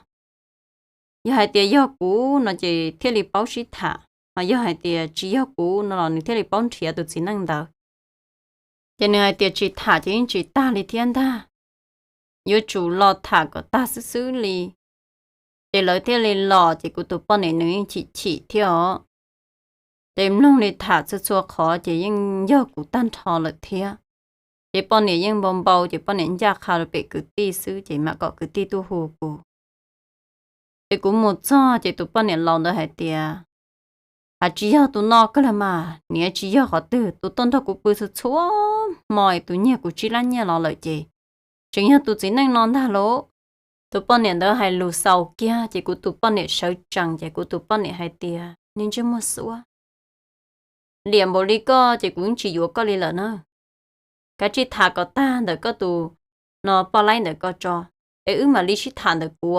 Yog hais tias yog kuv no ces thiaj li paub sib tham, ho yog hais tias tsis yog kuv no los nws thiaj li paub nrhiav tus txiv neej ntawd. Ces nws hais tias tsis tham ces yeej tsis tag li thiab ntag, yuav tsum los tham kom tag xwb xwb li. Ces lawv thiaj li los ces kuv tus poj niam nws yeej chim chim thiab os. Ces mloog li tham txhua txhua qhov ces yeej yog kuv tag nrho lawm thiab. Ces poj niam yeej npau npau ces poj niam ncaj qha rau pem kwv tij xwb ces mam kom kwv tij tuaj hu kuv. Ces kuv mus txog ces tus poj niam laus ntawd hais tias, hais tsis yog tus no kawg los mas, niam, tsis yog qhov twg, tus tuaj nrog kuv pw txhua txhua hmo es tus nyiag kuv tsib lab nyiaj los lawm ces tseem yog tus txiv neej no ntag lauj. Tus poj niam ntawd hais lus xaus kiag ces kuv tus poj niam sawv tsees ces kuv tus poj niam hais tias, niag ntsej muag xuab, liam npaum li koj ces kuv yeej tsis yuav koj li lawm na. Kav tsij tham kom tag ntawm koj tus no poj laib ntawm ko tso, es wb mam li sib tham ntawm kuv.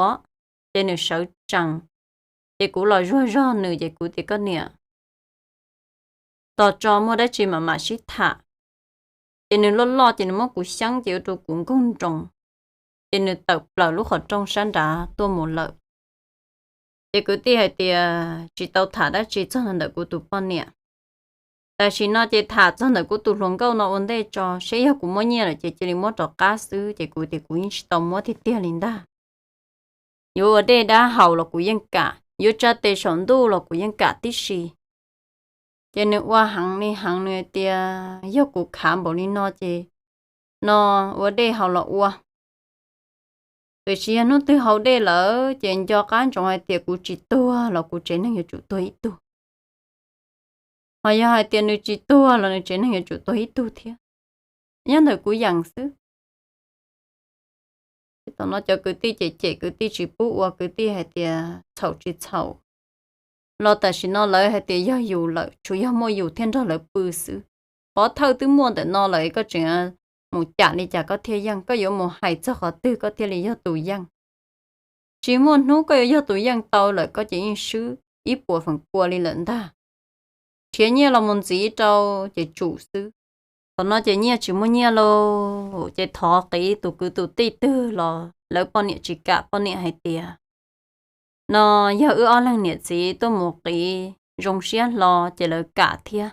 Ces nws sawv tsees, ces kuv los zuag zog nws ces kuv tias, koj niam, tos tso muaj dab tsi mam mam sib tham. Ces nws loj loj ces nws muab kuv xyeeb ces ua rau kuv nkoog nroos, ces nws tawm plaws lub qhov rooj sab nrad tuaj mus lawm. Ces kwv tij hais tias tsis tau tham dab tsi txog ntawm kuv tus poj niam. Tam sim no ces tham txog ntawm kuv tus hluas nkauj no ua ntej tso, seb yog kuv muaj nyiaj lawm ces cia li muab rov qab xwb, ces kuv tias kuv yeej tsis tau muab tiag tiag li ntag. Yuav ua dej dab haus los kuv yeej kam, yuav tsa tes saum ntuj los kuv yeej kam tib si. Ces nws ua heev li heev, nws hais tias yog kuv khav npaum li no ces no ua dej haus los ua. Tiam sis yog hnub twg haus dej lawm ces nco qab ntsoov hais tias kuv tsis tuag los kuv tsev neeg yuav tsum tuag ib tug, ho yog hais tias nws tsis tuag los nws tsev neeg yuav tsum tuag ib tug thiab. Nyob ntawm kuv yeem xwb. Thaum no cov kwv tij cem cem, kwv tij tsis pub ua, kwv tij hais tias txhaum tsis txhaum los tam sim no lawv hais tias yog yus lawm, tsuas yog muaj yus thiaj nrog lawv pw xwb. Qhov thawj twb muaj ntawm no lawm koj tseem mus cam li cas koj thiaj yeej, koj yuav mus hais txog qhov twg koj thiaj li yog tus yeej. Tsis muaj hnub koj yuav yog tus yeej tau lawm, koj ces yeej swb ib puas feem pua li lawm ntag. khiav nyiaj los mus ntxiv rau ces tsum xwb. Thaum no ces nyiaj tsis muaj nyiaj lauj, ces thov qiv tus kwv tus tij twg los lawv poj niam tsis kam, poj niam hais tias no yog wb ob leeg niam txiv tuaj mus qiv zoo siab hlo ces lawv kam thiab.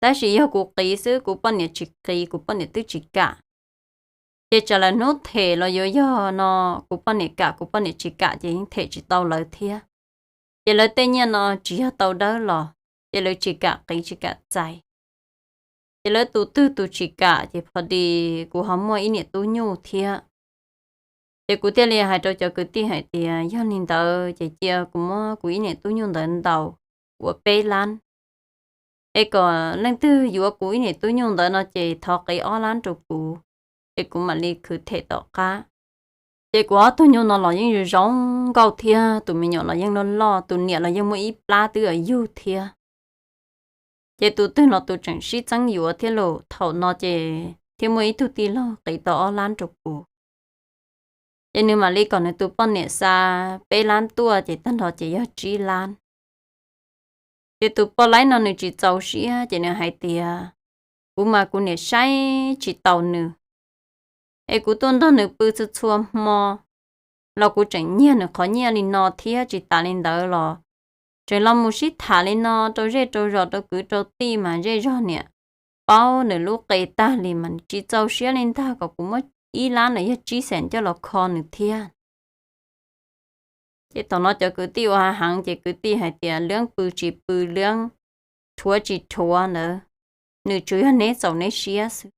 Tab sis yog kuv qiv xwb, kuv poj niam tsis qiv, kuv poj niam twb tsis kam. Ces tsam lawm hnub them los yuav yog no kuv poj niam kam, kuv poj niam tsis kam ces yeej them tsis tau lawv thiab. Ces lawv tej nyiaj no tsis yog tau dawb los, ces lawv tsis kam qiv tsis kam txais. Ces lawv tus twg tus tsis kam ces pho dis kuv ho muaj ib niam tub nyuj thiab. Ces kuv thiaj li hais rau cov kwv tij hais tias yog li ntawd ces cia kuv muab kuv ib niam tub nyuj ntawd ntaus ua peb lab, es kom leej twg yuav kuv ib niam tub nyuj ntawd no ces thov qiv ob lab rau kuv, es kuv mam li khwv them tom qab. Ces kuv ob tug nyuj no los yeej zoo nkauj thiab, tus me nyuam los yeej loj loj, tus niam los yeej muaj ib plab twb yug thiab. Ces tus twg los tus tseem sib txeeb yuav thiab lauj. Thaum no ces thiaj muaj ib tug tij laug qiv tau ob lab rau kuv. Ces nws mam li kom nws tus poj niam xa peb lab tuaj ces tag nrho ces yog tsib lab. Ces tus poj laib no nws tsis txaus siab ces nws hais tias kuv mas kuv niam saib tsis taus nws, es kuv tuaj nrog nws pw txhua txhua hmo los kuv tseem nyiag nws qhov nyiaj li no thiab, tsis tas li ntawd los tseem los mus sib tham li no rau zej rau zos rau kwv rau tij mas zej zog niam paub nws lub qe tag li mas tsis txaus siab li ntag, kom kuv muab ib lab no yog tsib xees coj los kho nws thiab. Ces thaum no cov kwv tij ua hav heev ces kwv tij hais tias leej pw tsis pw, leej rhuav tsis rhuav ntawd, nws tsuas yog neb txaus neb siab xwb.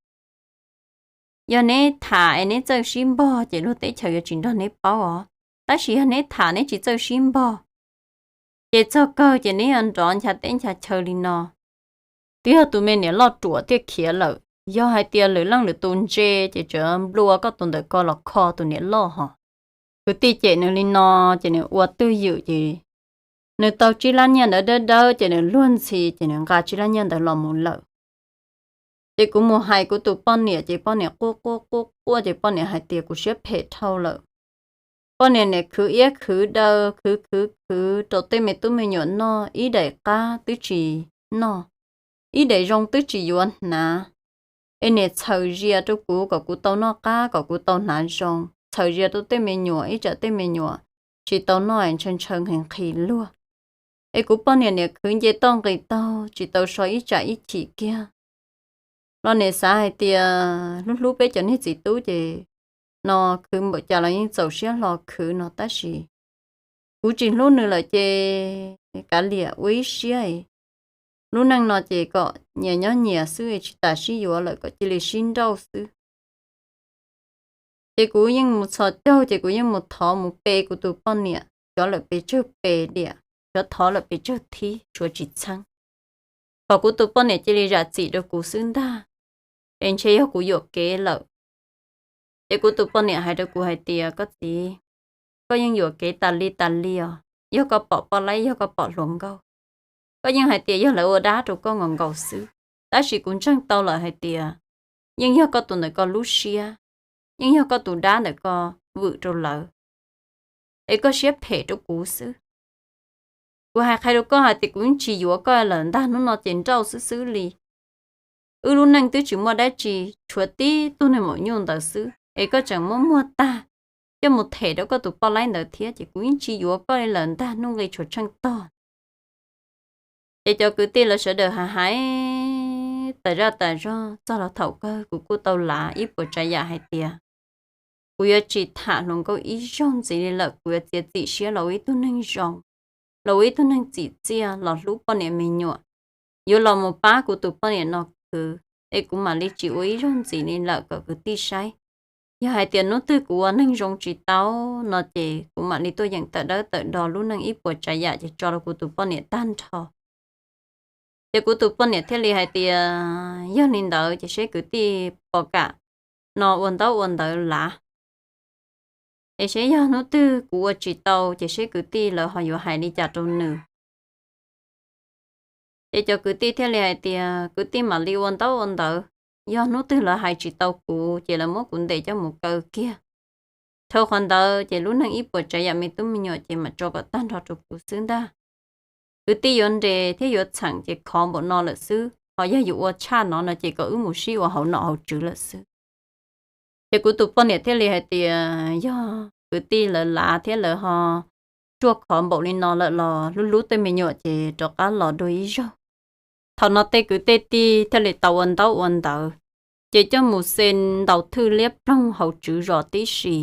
Yog neb tham es neb txawj sib npog ces luag teb chaws yuav tsis nrog neb paub os. Tab sis yog neb tham neb tsis txawj sib npog, ces txog kawg ces neb yuav nrov ncha teb ncha chaw li no. Twb yog tus me niam loj ruam thiaj khiav lawm, yog hais tias lwm leej lwm tus ntse ces tseem nplua koj tus ntawm ko los kho tus niam loj hos. Kwv tij cem nws li no ces nws ua twj ywm ces nws tau tsib lab nyiaj ntawd dawb dawb ces nws luag ntxhi ces nws nqa tsib lab nyiaj ntawd los mus lawm. Ces kuv mus hais kuv tus poj niam ces poj niam quaj quaj quaj quaj ces poj niam hais tias kuv siab phem dhau lawm. Poj niam niam khwv iab khwv daw khwv khwv khwv rau tej me tub me nyuam noj ib daim qab twb tsis noj, ib daim zoo twb tsis yuav hnav. Es niam txhawm zias rau kuv kom kuv tau noj qab kom kuv tau hnav zoo, txhawm zias rau tej me nyuam ib tsam tej me nyuam tsis tau noj ntshaw ntshaw nqhis nqhis luag. Es kuv poj niam niam khwv nce toj nqis taug tsis tau so ib tsam ib chim kiag. Los niam xav hais tias hlub hlub peb cov niag txiv tub ces no khwv npaum cas los yeej txaus siab hlo khwv no tab sis kuv tsis hlub nws lawm ces kav liam ua ib siab. Lub neej no ces kom nyias nyob nyias xwb, tsis tas sib yuav lawm kom cia li sib nrauj xwb. Ces kuv yeej mus txhos caug ces kuv yeej mus thov mus pe kuv tus poj niam, xyov lawm pes tsawg pes diam, xyov thov lawm pes tsawg thib tshuav tsis txheeb. Kom kuv tus poj niam cia li zam txim rau kuv xwb ntag, es ntshe yog kuv yuam kev lawm. Ces kuv tus poj niam hais rau kuv hais tias koj txiv, koj yeej yuam kev tas li tas li os, yog koj pom poj laib yog koj pom hluas nkauj, koj yeej hais tias yog lawv ua dab rau koj nkaus nkaus xwb. Tab sis kuv ntseeg tau lawm hais tias yeej yog koj tus ntawm ko lub siab, yeej yog koj tus dab ntawm ko vwm rau lawv, es koj siab phem rau kuv xwb. Kuv hais qhia rau koj hais tias kuv yeej tsis yuav koj lawm ntag, hnub no ces nrauj xwb xwb li. Wb lub neej twb tsis muaj dab tsi, tshuav tib tug niag maum nyuj ntawd xwb es koj tseem muab muag tag coj mus them rau koj tus poj laib ntawd thiab, ces kuv yeej tsis yuav koj li lawm ntag, hnub nqi tshuav tsheej tog. Ces cov kwv tij lawv sawv daws hais hais tas zaj tas zog txog los thaum kawg kuv kuj tau lav ib puas tsav yam hais tias kuv yuav tsis tham hluas nkauj ib zaug ntxiv li lawm, kuv yuav txiav txim siab los ua ib tug neeg zoo, los ua ib tug neeg txim txiaj los hlub poj niam me nyuam, yuav los mus pab kuv tus poj niam no khwv, es kuv mam li tsis ua ib zaug ntxiv li lawm kom kwv tij saib. Yog hais tias hnub twg kuv ua neeg zoo tsis tau no ces kuv mam li tuaj yeem tawm dawb tawm do lub neej ib puas tsav yam ces tso rau kuv tus poj niam tag nrho. Ces kuv tus poj niam thiaj li hais tias yog li ntawd ces seb kwv tij puas kam no ua ntaub ua ntawv lav, es seb yog hnub twg kuv ua tsis tau ces seb kwv tij lawv ho yuav hais li cas rau nws. Ces cov kwv tij thiaj li hais tias kwv tij mam li ua ntaub ua ntawv, yog hnub twg lawv hais tsis tau kuv ces lawv muab kuv ntes coj mus kaw kiag. Dhau qhov ntawd ces lub neej ib puas tsav yam me tub me nyuam ces mam tso kom tag nrho rau kuv xwb ntag. kwv tij yuav nres thiab yuav txheem ces khov npaum no lawm xwb, ho yog yuav ua tshaj no no ces kom wb mus sib ua hauv nom hauv tswv lawm xwb. Ces kuv tus poj niam thiaj li hais tias yog kwv tij lawv lav thiab lawv ho ruaj khov npaum li no lawm los hlub hlub tej me nyuam ces rov qab los dua ib zaug. Thaum no tej kwv tej tij thiaj li tau ua ntaub ua ntawv, ces coj mus xe ntaus thwj liab ploog hauv tswv zos tib si.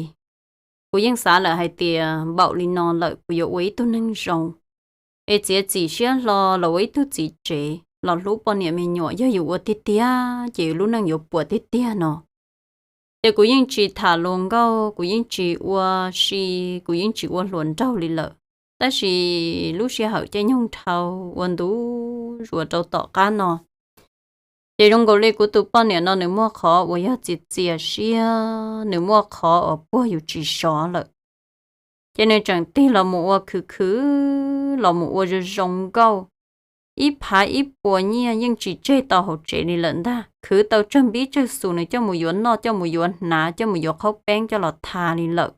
Kuv yeej xav lawm hais tias npaum li no lawm kuv yuav ua ib tug neeg zoo, es txiav txim siab hlo los ua ib tug txiv tsev los hlub poj niam me nyuam, yog yus ua tiag tiag ces lub neej yuav puas tiag tiag no. Ces kuv yeej tsis tham hluas nkauj, kuv yeej tsis ua si, kuv yeej tsis ua hluas nraug li lawm. Tab sis lub sij hawm caij nyoog dhau ua ntu zus rau tom qab no, ces zoo nkaus li kuv tus poj niam no nws muaj qhov uas yog txias txias siab, nws muaj qhov uas puag yus tsis sov lawm. Ces nws tseem tig los mus ua khwv khwv, los mus ua zoo zoo nkauj, ib phav ib puas nyiaj yeej tsis tseg tau hauv tsev li lawm ntag. Khwv tau tsawg npib tsawg xus nws coj mus yuav noj, coj mus yuav hnav, coj mus yuav qhaub peeb coj los tha li lawm.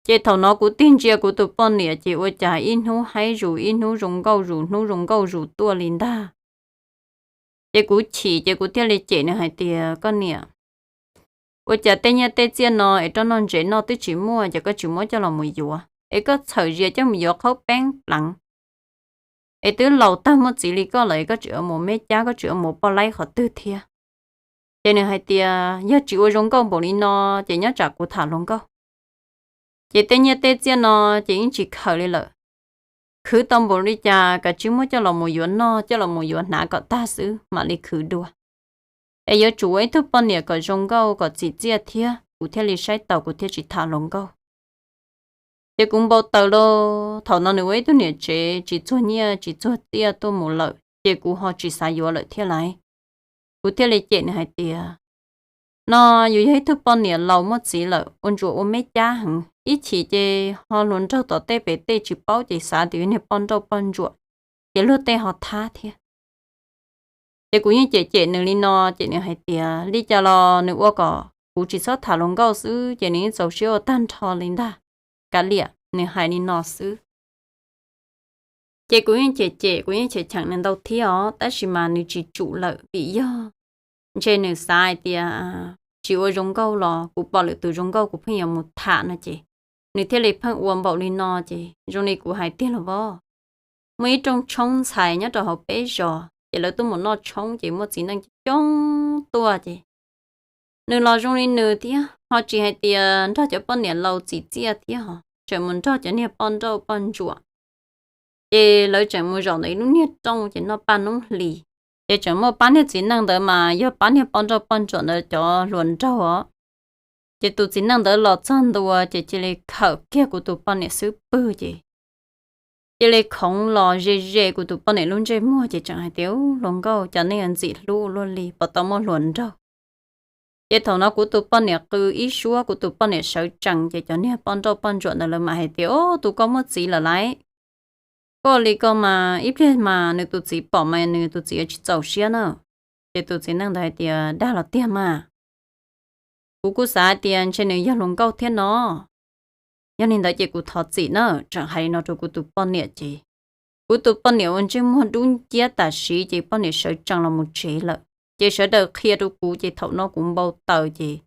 Ces thaum no kuv tig ntsia kuv tus poj niam ces ua cas ib hnub haib zus ib hnub zoo nkauj zus hnub zoo nkauj zus tuaj li ntag. Ces kuv chim ces kuv thiaj li cem nws hais tias, koj niam, ua cas tej nyiaj tej txiaj no es rau noj ntsev noj twb tsis muaj ces koj tsis muab coj los mus yuav, es koj txhawm zias coj mus yuav qhaub peeb pleev, es twb laus tag muaj txiv li koj lawm es koj tseem yuav mus me cab, koj tseem yuav mus poj laib qhov twg thiab? Ces nws hais tias yog tsis ua zoo nkauj npaum li no ces nyob tsam kuv tham hluas nkauj. Ces tej nyiaj tej txiaj no ces yeej tsis khaws li lawm. Khwv tau npaum li cas kav tsij muab coj los mus yuav noj, coj los mus yuav hnav kom tag xwb mam li khwv dua. Es yuav tsum ua ib tug poj niam kom zoo nkauj kom txim txiaj thiab kuv thiaj li saib taus kuv thiaj tsis tham hluas nkauj. Ces kuv npau taws lauj, thaum no nws ua ib tug niam tsev tsis txuag nyiaj tsis txuag txiaj tuaj mus lawm ces kuv ho tsis xav yuav lawm thiab lauj. Kuv thiaj li cem nws hais tias, no yus yog ib tug poj niam laus muaj txiv lawm ua ntsuas ua me cab heev, ib chim ces ho hluas nraug tom tej pem tej tsis paub ces xav tias yog niag poj nrauj poj ntsuam, ces luag tej ho thab thiab. Ces kuv yeej cem cem nws li no ces nws hais tias li cas los nws ua kom kuv tsis txhob tham hluas nkauj xwb ces nws yeej txaus siab ua tag nrho li ntag. Kav liam, nws hais li no xwb. Ces kuv yeej cem cem, kuv yeej cheem cheem nws ntau thiab os, tab sis mas nws tsis tsum lawm vim yog ntshe nws xav hais tias tsis ua zoo nkauj los kuv pom lwm tus zoo nkauj kuv pheej yuav mus tham no ces nws thiaj li pheej ua npaum li no ces zoo li kuv hais tiag los as. Muaj ib rooj tshoob ntxhais nyob rau hauv peb zos ces lawv tuaj mus noj tshoob ces muaj txiv neej coob coob tuaj ces nws los zoo li nws thiab ho tsis hais tias nrog cov poj niam laus txim txiaj thiab ho tseem mus nrog cov niag poj nrauj poj ntsuam. Ces lawv tseem mus zaum ntawm ib lub niag rooj ces noj paj noob hlis. Ces tseem muaj pab niag txiv neej ntawd mas yog pab niag poj nrauj poj ntsuam ntawd cov hluas nraug os. Ces tus txiv neej ntawd los txog ntua ces cia li khawm kiag kuv tus poj niam xub pwg ces cia li khoov los ze ze kuv tus poj niam lub ntsej muag ces tseem hais tias, hluas nkauj, cas nej yuav ntxim hlub luaj li, puas tau muaj hluas nraug? Ces thaum no kuv tus poj niam qw ib suab, kuv tus poj niam sawv tsees ces cov niag poj nrauj poj ntsuam ntawd lawv mam hais tias, o, tus koj muaj txiv lawm lauj. Koj li koj mas ib pliag mas nws tus txiv pom mas nws tus txiv yuav tsis txaus siab na. Ces tus txiv neej ntawd hais tias, dag los tiag mas. Kuv kuj xav hais tias ntshe nws yog hluas nkauj thiab no. Yog li ntawd ces kuv thov txim na, tseem hais li no rau kuv tus poj niam ces kuv tus poj niam ua ntsej muag dub nciab tam sim ces poj niam sawv tsees los mus tsev lawm. Ces sawv daws qhia rau kuv ces thaum no kuv npau taws ces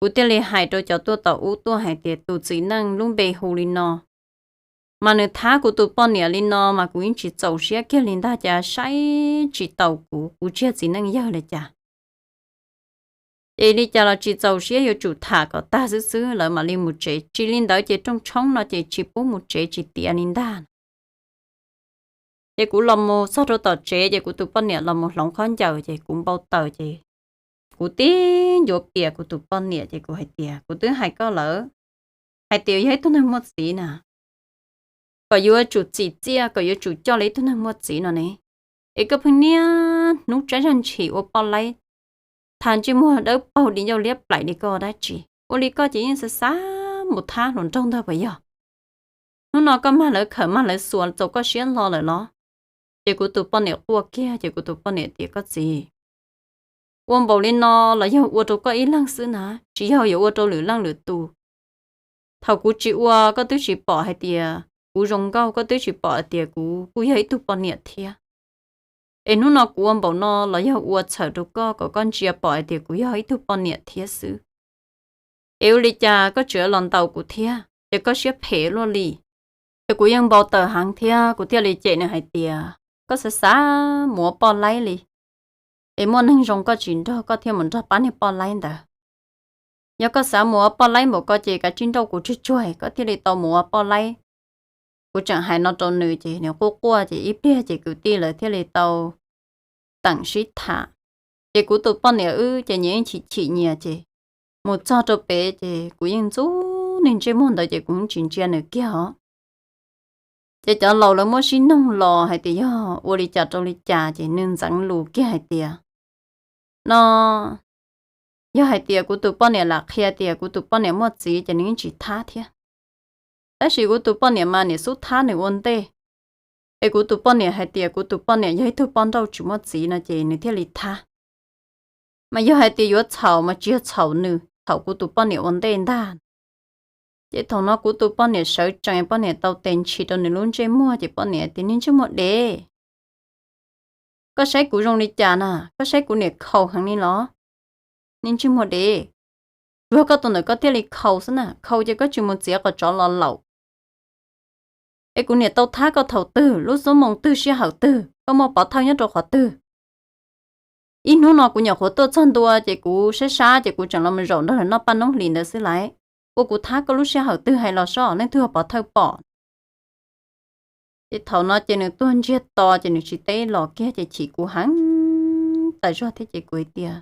kuv thiaj li hais rau cov tuaj tom ub tuaj hais tias tus txiv neej lub npe hu li no, mas nws thab kuv tus poj niam li no mas kuv yeej tsis txaus siab kiag li ntag, cas saib tsis taus kuv, kuv tsis yog txiv neej yawg li cas. Ces li cas los tsis txaus siab, yuav tsum tham kom tag xwb xwb lawv mam li mus tsev, tsis li ntawd ces rooj tshoob no ces tsis pub mus tsev tsis tiav li ntag. Ces kuv los mus txog rau tom tsev ces kuv tus poj niam los mus hloov khaub ncaws ces kuv npau taws ces kuv tib ncuav pias kuv tus poj niam ces kuv hais tias, kuv twb hais koj lawm, hais tias yog ib tug neeg muaj txiv na, kom yuav tsum txim txiaj, kom yuav tsum coj li ib tug neeg muaj txiv no ne. Es koj pheej niaj hnub tsab zaj ntshis ua poj laib, tha ntsej muag dawb paug di ncauj liab plaim li koj dab tsi? Ua li koj ces yeej xav xav mus thab hluas nraug ntag puas yog? Hnub no koj mag lawv khawm mag lawv xuas txaus koj siab hlo lawm los? Ces kuv tus poj niam quaj kiag ces kuv tus poj niam tias, koj txiv, ua npaum li no los yog ua rau koj ib leeg xwb na, tsis yog yuav ua rau lwm leej lwm tus. Thaum kuv tsis ua koj twb tsis pom hais tias kuv zoo nkauj koj twb tsis pom hais tias kuv kuj yog ib tug poj niam thiab. Es hnub no kuv ua npaum no los yog ua txhawm rau koj kom koj ntsia pom hais tias kuv yog ib tug poj niam thiab xwb. Es ua li cas koj tseem los ntaus kuv thiab, ces koj siab phem luaj li. Ces kuv yeej npau taws heev thiab kuv thiaj li cem nws hais tias, koj xav xav mus ua poj laib li, es muaj neeg zoo koj tsis nrog koj thiaj mus nrog pab niag poj laib ntawd. Yog koj xav mus ua poj laib npaum ko ces kav tsij nrauj kuv tsuag tsuag koj thiaj li tau mus ua poj laib. Kuv tseem hais no rau nws ces nws quaj quaj ces ib pliag ces kwv tij lawv thiaj li tau teem sib tham. Ces kuv tus poj niam wb ces nyias yeej chim chim nyias ces mus txog rau pem ces kuv yeej ntxub niag ntsej muag ntawd ces kuv yeej tsis ntsia nws kiag os. Ces cov laus lawv muab sib noog los hais tias yog ua li cas rau li cas ces nws ntxeev lus kiag hais tias, no yog hais tias kuv tus poj niam lam qhia tias kuv tus poj niam muaj txiv ces nws yeej tsis thab thiab. Tab sis kuv tus poj niam mas niam xub thab nws ua ntej, es kuv tus poj niam hais tias kuv tus poj niam yog ib tug poj nrauj tsis muaj txiv no ces nws thiaj li thab. Mas yog hais tias yuav txhaum mas tsis yog txhaum nws, txhaum kuv tus poj niam ua ntej ntag. Ces thaum no kuv tus poj niam sawv tsees, poj niam tau tes ntshis rau nws lub ntsej muag ces poj niam tias, niag ntsej muag dev, koj saib kuv zoo li cas na, koj saib kuv niam khaus heev li los? Niag ntsej muag dev, tsuag koj tus ntawm koj thiaj li khaus xwb na, khaus ces koj tsis mus txiav qos tsov los laum. Es kuv niam tau thab koj thaum twg, lub xuab moos twg, sij hawm twg, koj muaj pov thawj nyob rau qhov twg? Ib hnub no kuv nyuam qhuav tuaj txog ntua ces kuv sab sab ces kuv tseem los zaum nrog lawv noj paj noob hlis ntawd xwb laiv. Ua kuv thab koj lub sij hawm twg hais los sob, leej twg pov thawj pom? Ces thaum no ces nws tuag ntsiag to ces nws tsis teb los kiag ces chim kuv heev tas zog thiab ces kuv hais tias,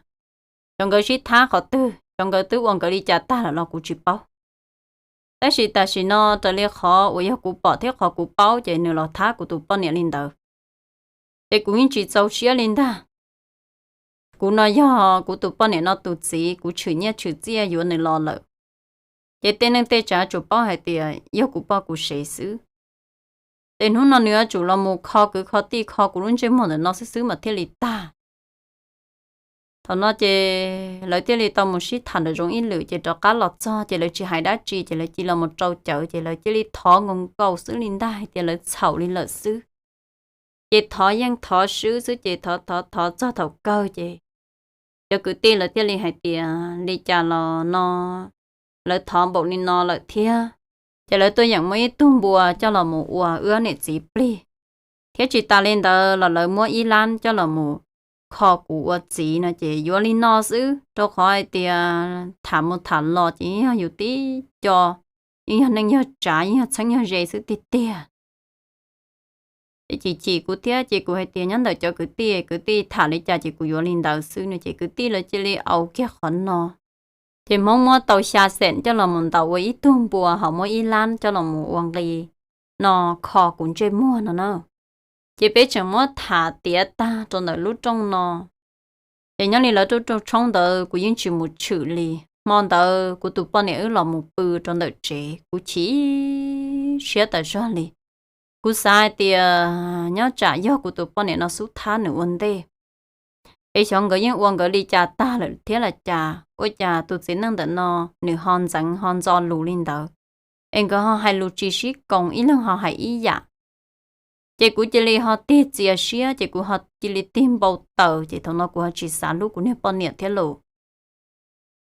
cov nkawd sib thab qhov twg, cov nkawd twb ua nkawd li cas tag lawm los kuv tsis paub. Tab sis tam sim no raws li qhov uas yog kuv pom thiab qhov kuv paub ces nws los thab kuv tus poj niam li ntawd. Ces kuv yeej tsis txaus siab li ntag. Kuv no yog kuv tus poj niam no tus txiv, kuv tshwm nyiaj tshwm txiaj yuav nws los lawm. Ces tej neej tej tsav tsuas paub hais tias yog kuv poj kuv sev xwb. Ces hnub no nws yuav tsum los mus kho kwv kho tij kho kuv lub ntsej muag ntawm no xwb xwb mas thiaj li tag. Thaum no ces lawv thiaj li tau mus sib tham nram zoov ib lwm ces rov qab los txog ces lawv tsis hais dab tsi ces lawv cia li los mus rau cawv ces lawv cia li thov nkaus nkaus xwb li ntag hais tias lawv txhaum li lawm xwb. Ces thov yeej thov swb xwb ces thov thov thov txog thaum kawg ces cov kwv tij lawv thiaj li hais tias li cas los no lawv thov npaum li no lawm thiab, ces lawv tuaj yeem muab ib tug npua coj los mus ua wb niam txiv plig, thiab tsis tas li ntawd los lawv muab ib lab coj los mus kho kuv ua txiv no ces yuav li no xwb, rau qhov hais tias tham mus tham los ces yeej yog yus tib co, yeej yog neej yog tsav, yeej yog txheeb yog ze xwb tiag tiag. Ces chim chim kuv thiab ces kuv hais tias nyob ntawm cov kwv tij, kwv tij tham li cas ces kuv yuav li ntawd xwb no ces kwv tij lawv cia li au kiag qhov no. Ces Hmoob muab tau xya xeem coj los mus ntaus ua ib tug npua ho muab ib lab coj los mus ua nqi no kho kuv ntsej muag no na. Ces peb tseem muab tham tiav tag rau ntawm lub rooj no. Ces nyob li lawv rooj tshoob ntawd kuv yeej tsis mus tshwm li. Hmo ntawd kuv tus poj niam wb los mus pw rau ntawm tsev, kuv chim siab tas zog li. Kuv xav hais tias nyob tsam yog kuv tus poj niam no xub thab nws ua ntej, es xyov nkawd yeej ua nkawd li cas tag lawm thiab los cas, ua cas tus txiv neej ntawm no nws ho ntxeev ho ntxo lus li ntawd, es nkawd ho hais lus tsis sib koom, ib leeg ho hais ib yam. Ces kuv cia li ho tig txias siab, ces kuv ho cia li tig npau taws, ces thaum no kuv ho tsis xav hlub kuv niag poj niam thiab lauj.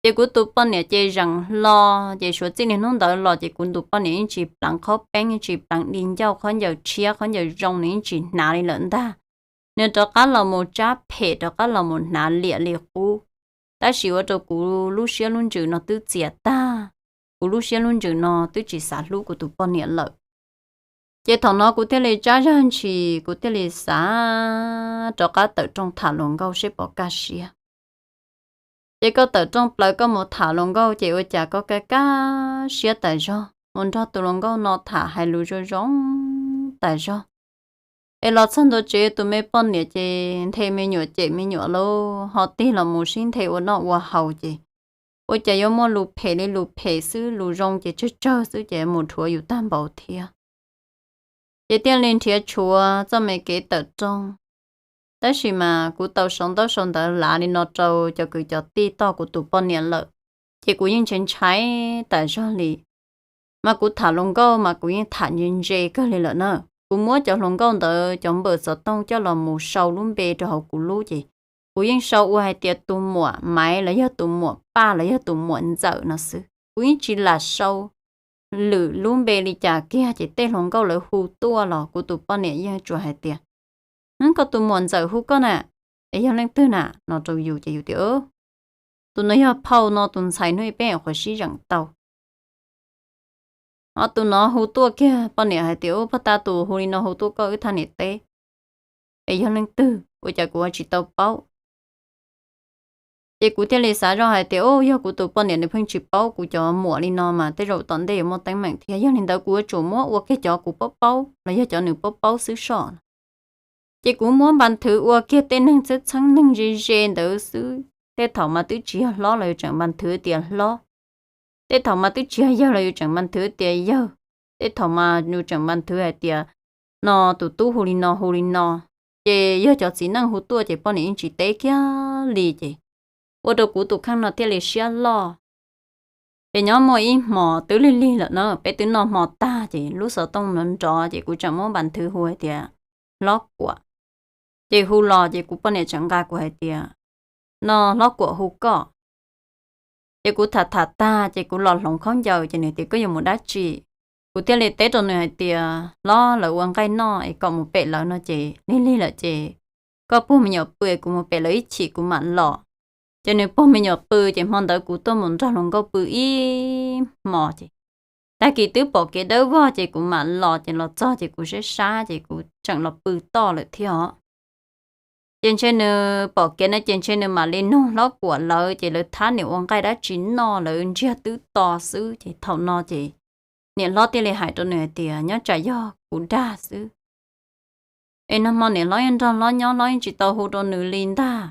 Ces kuv tus poj niam ces zeem hlo, ces suav txij niag hnub ntawd los ces kuv tus poj niam yeej tsis pleev qhaub peeb, yeej tsis pleev di ncauj, khaub ncaws tshiab khaub ncaws zoo nws yeej tsis hnav li lawm ntag. Nws rov qab los mus tsab phem, rov qab los mus hnav liam li qub, tab sis ua rau kuv lub siab lub ntsws no twb txias tag, kuv lub siab lub ntsws no twb tsis xav hlub kuv tus poj niam lawm. Ces thaum no kuv thiaj li tsab zaj ntshis, kuv thiaj li xav rov qab tawm rooj tham hluas nkauj seb puas kaj siab. Ces koj tawm rooj plaws koj mus tham hluas nkauj ces ua cas koj kaj kaj siab tas zog, mus nrog tus hluas nkauj no tham hais lus zoo zoo tas zog. Es los txog ntua tsev tus me poj niam ces nthe me nyuam cem me nyuam lauj, ho tig los mus sib nthe ua noj ua haus ces ua cas yuav muaj lus phem li lus phem xwb, lus zoo ces tsawg tsawg xwb ces mus dhuav yus tag npaum thiab. Ces thiaj li nrhiav tshuav txoj me kev tawm rooj. Tab sis mas kuv tau sau ntaub sau ntawv lav li no rau cov kwv cov tij tog kuv tus poj niam lawm, ces kuv yeej ntshai ntshai tas zog li. Mas kuv tham hluas nkauj mas kuv yeej tham ntse ntse kawg li lawm na. Kuv muab cov hluas nkauj ntawd cov npawm xov tooj coj los mus sau lub npe rau hauv kuv lub ces kuv yeej sau ua hais tias tus muam Maiv los yog tus muam Paj los yog tus muam Ntxawm no xwb. Kuv yeej tsis lam sau lwm lub npe li cas kiag ces tej hluas nkauj lawv hu tuaj los kuv tus poj niam yeej tsuas hais tias, Koj tus muam Ntxawm hu koj na, es yog leej twg na? No rau yus ces yus tias, Tus no yog phauj no tus ntxhais hnub ib peb nyuam qhuav sib zeem tau. Ho tus no hu tuaj kiag, poj niam hais tias, Ub, pog tas tus hu li no hu tuaj koj wb thaj niam teb, es yog leej twg? Ua cas kuv ua tsis tau paub? Ces kuv thiaj li xav zoj hais tias, Ub, yog kuv tus poj niam nws pheej tsis paub kuv cov muam li no mas tej zaum tom ntej yuav muaj teeb meem thiab. Yog li ntawd kuv yuav tsum muab ua kiag cov kuv paub paub los yog cov nws paub paub xwb soj. Ces kuv muab npa nthwv ua kiag tej neeg txheeb txheeb neeg ze ze ntawd xwb. Tej thaum mas twb tsis yog hlob los yus tseem npa nthwv tias hlob. Tej thaum mas twb tsis yog yawg los yus tseem npa nthwv tias yawg. Tej thaum mas yus tseem npa nthwv hais tias no tus tub hu li no hu li no. Ces yog cov txiv neej hu tuaj ces poj niam yeej tsis teb kiag li ces ua rau kuv tus kheej no thiaj li siab loj. Ces nyob muaj ib hmos twb lig lig lawm na, peb twb noj hmo tag ces lub xov tooj nrov nrov ces kuv tseem muab npa nthwv hu hais tias Hlob Kuam. Ces hu los ces kuv poj niam tseem nqa kuv hais tias, No Hlob Kuam hu koj. Ces kuv tham tham tag ces kuv los hloov khaub ncaws ces nws tias, Koj yuav mus dab tsi? Kuv thiaj li teb rau nws hais tias, Hlob, lawv ua nqaij noj es kom mus pem lawv no ces lig lig lawm ces koj puag me nyuam pw es kuv mus pem lawv ib chim kuv mam los. Ces nws puag me nyuam pw ces hmo ntawd kuv tuaj mus nrog hluas nkauj pw ib hmos ces tag kis twb pom kev dawb vog ces kuv mam los ces los txog ces kuv sab sab ces kuv tseem los pw toj lawm thiab os. Ces ntshe nws pom kev no ces ntshe nws mam li nug Hlob Kuam lawv ces lawv thab niam ua nqaij dab tsi noj lawv ntsiag twb to xwb ces thaum no ces niam hlob thiaj li hais rau nws hais tias, Nyob tsam yog kuv dag xwb. Es nag hmo niam hlob yeej nrog hlob nyob hlob yeej tsis tau hu rau nws li ntag.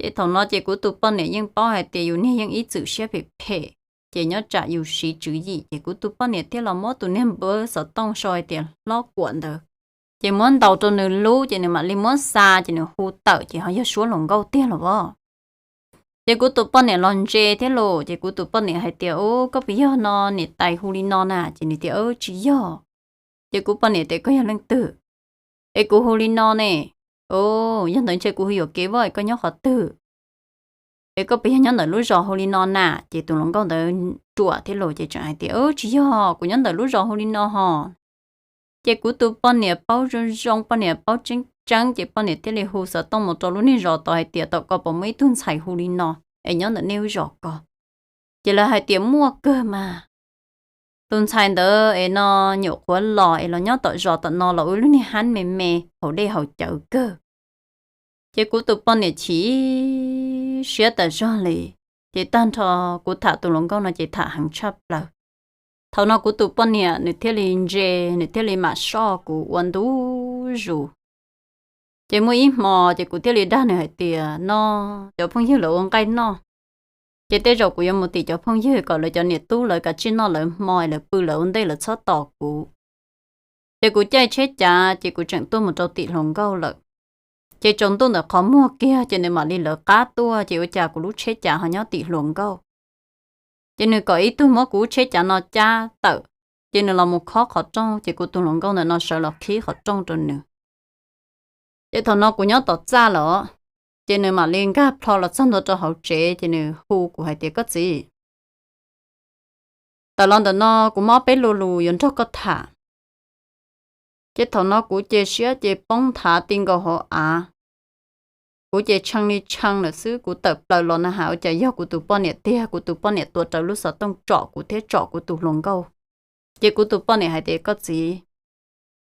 Ces thaum no ces kuv tus poj niam yeej paub hais tias yus niag yeej ib txwm siab phem phem, ces nyob tsam yus siv tswv yim ces kuv tus poj niam thiaj los muab tus niag npawb xov tooj sau hais tias Hlob Kuam ntawd. Ces muab ntaus rau nws lub ces nws mam li muab xa ces nws hu tawm ces ho yog suab hluas nkauj tiag los as. Ces kuv tus poj niam los ntse thiab los ces kuv tus poj niam hais tias, Ub, koj puas yog no niam tais hu li no na? Ces nws tias, Tsis yog. Ces kuv poj niam tias, Koj yog leej twg? Es kuv hu li no ne. Yog ntawd ntshe kuv hu yuam kev voj es koj nyob qhov twg? Es koj puas yog nyob ntawm lub zos hu li no na? Ces tus hluas nkauj ntawd ruam thiab los ces tseem hais tias, Tsis yog, kuv nyob ntawm lub zos hu li no hos. Ces kuv tus poj niam paub zoo zoo, poj niam paub tseeb tseeb ces poj niam thiaj li hu xov tooj mus rau lub niag zos tod hais tias, Tom ko puas muaj ib tug ntxhais hu li no es nyob ntawm nej lub zos ko? Ces lawv hais tias, Muaj kawg mas. Tus ntxhais ntawd es no nyuam qhuav los es los nyob tom zos tom no los ua lub niag hab me me haus dej haus cawv kawg. Ces kuv tus poj niam chim siab tas zog li. Ces tag nrho kuv tham tus hluas nkauj no ces tham heev tshaj plaws. Thaum no kuv tus poj niam nws thiaj li ntse, nws thiaj li mam soj kuv ua ntu zus. Ces muaj ib hmo ces kuv thiaj li dag nws hais tias, No, cov phooj ywg lawv ua nqaij noj, ces tej zaum kuv yuav mus tim cov phooj ywg kom lawv cov niam tub lawv kav tsij noj lawv hmo, lawv pw lawv ua ntej, lawv txhob tos kuv. Ces kuv caij tsheb cav ces kuv tseem tuaj mus rau tim hluas nkauj lawm. Ces tsaus ntuj ntawm qhov muag kiag ces nws mam li lawv qab tuaj, ces ua cas kuv lub tsheb cav ho nyob tim hluas nkauj. Ces nws kom ib tug muab kuv lub tsheb cav no cab tawm, ces nws los mus khob qhov rooj, ces kuv tus hluas nkauj ntawm no sawv los qhib qhov rooj rau nws. Ces thaum no kuv nyob tom txaj lawm, ces nws mam li nkag plho los txog ntua rau hauv tsev, ces nws hu kuv hais tias, Koj txiv, tawm los ntawm no, kuv mob peb lo lus yuav nrog koj tham. Ces thaum no kuv ces siab ces poob nthav ti nkaus hauv av. Kuv ces tshee li tshee lawm xwb, kuv tawm plaws los na has ua cas yog kuv tus poj niam tiag, kuv tus poj niam tuav rawv lub xov tooj tsom kuv thiab tsom kuv tus hluas nkauj. Ces kuv tus poj niam hais tias, Koj txiv,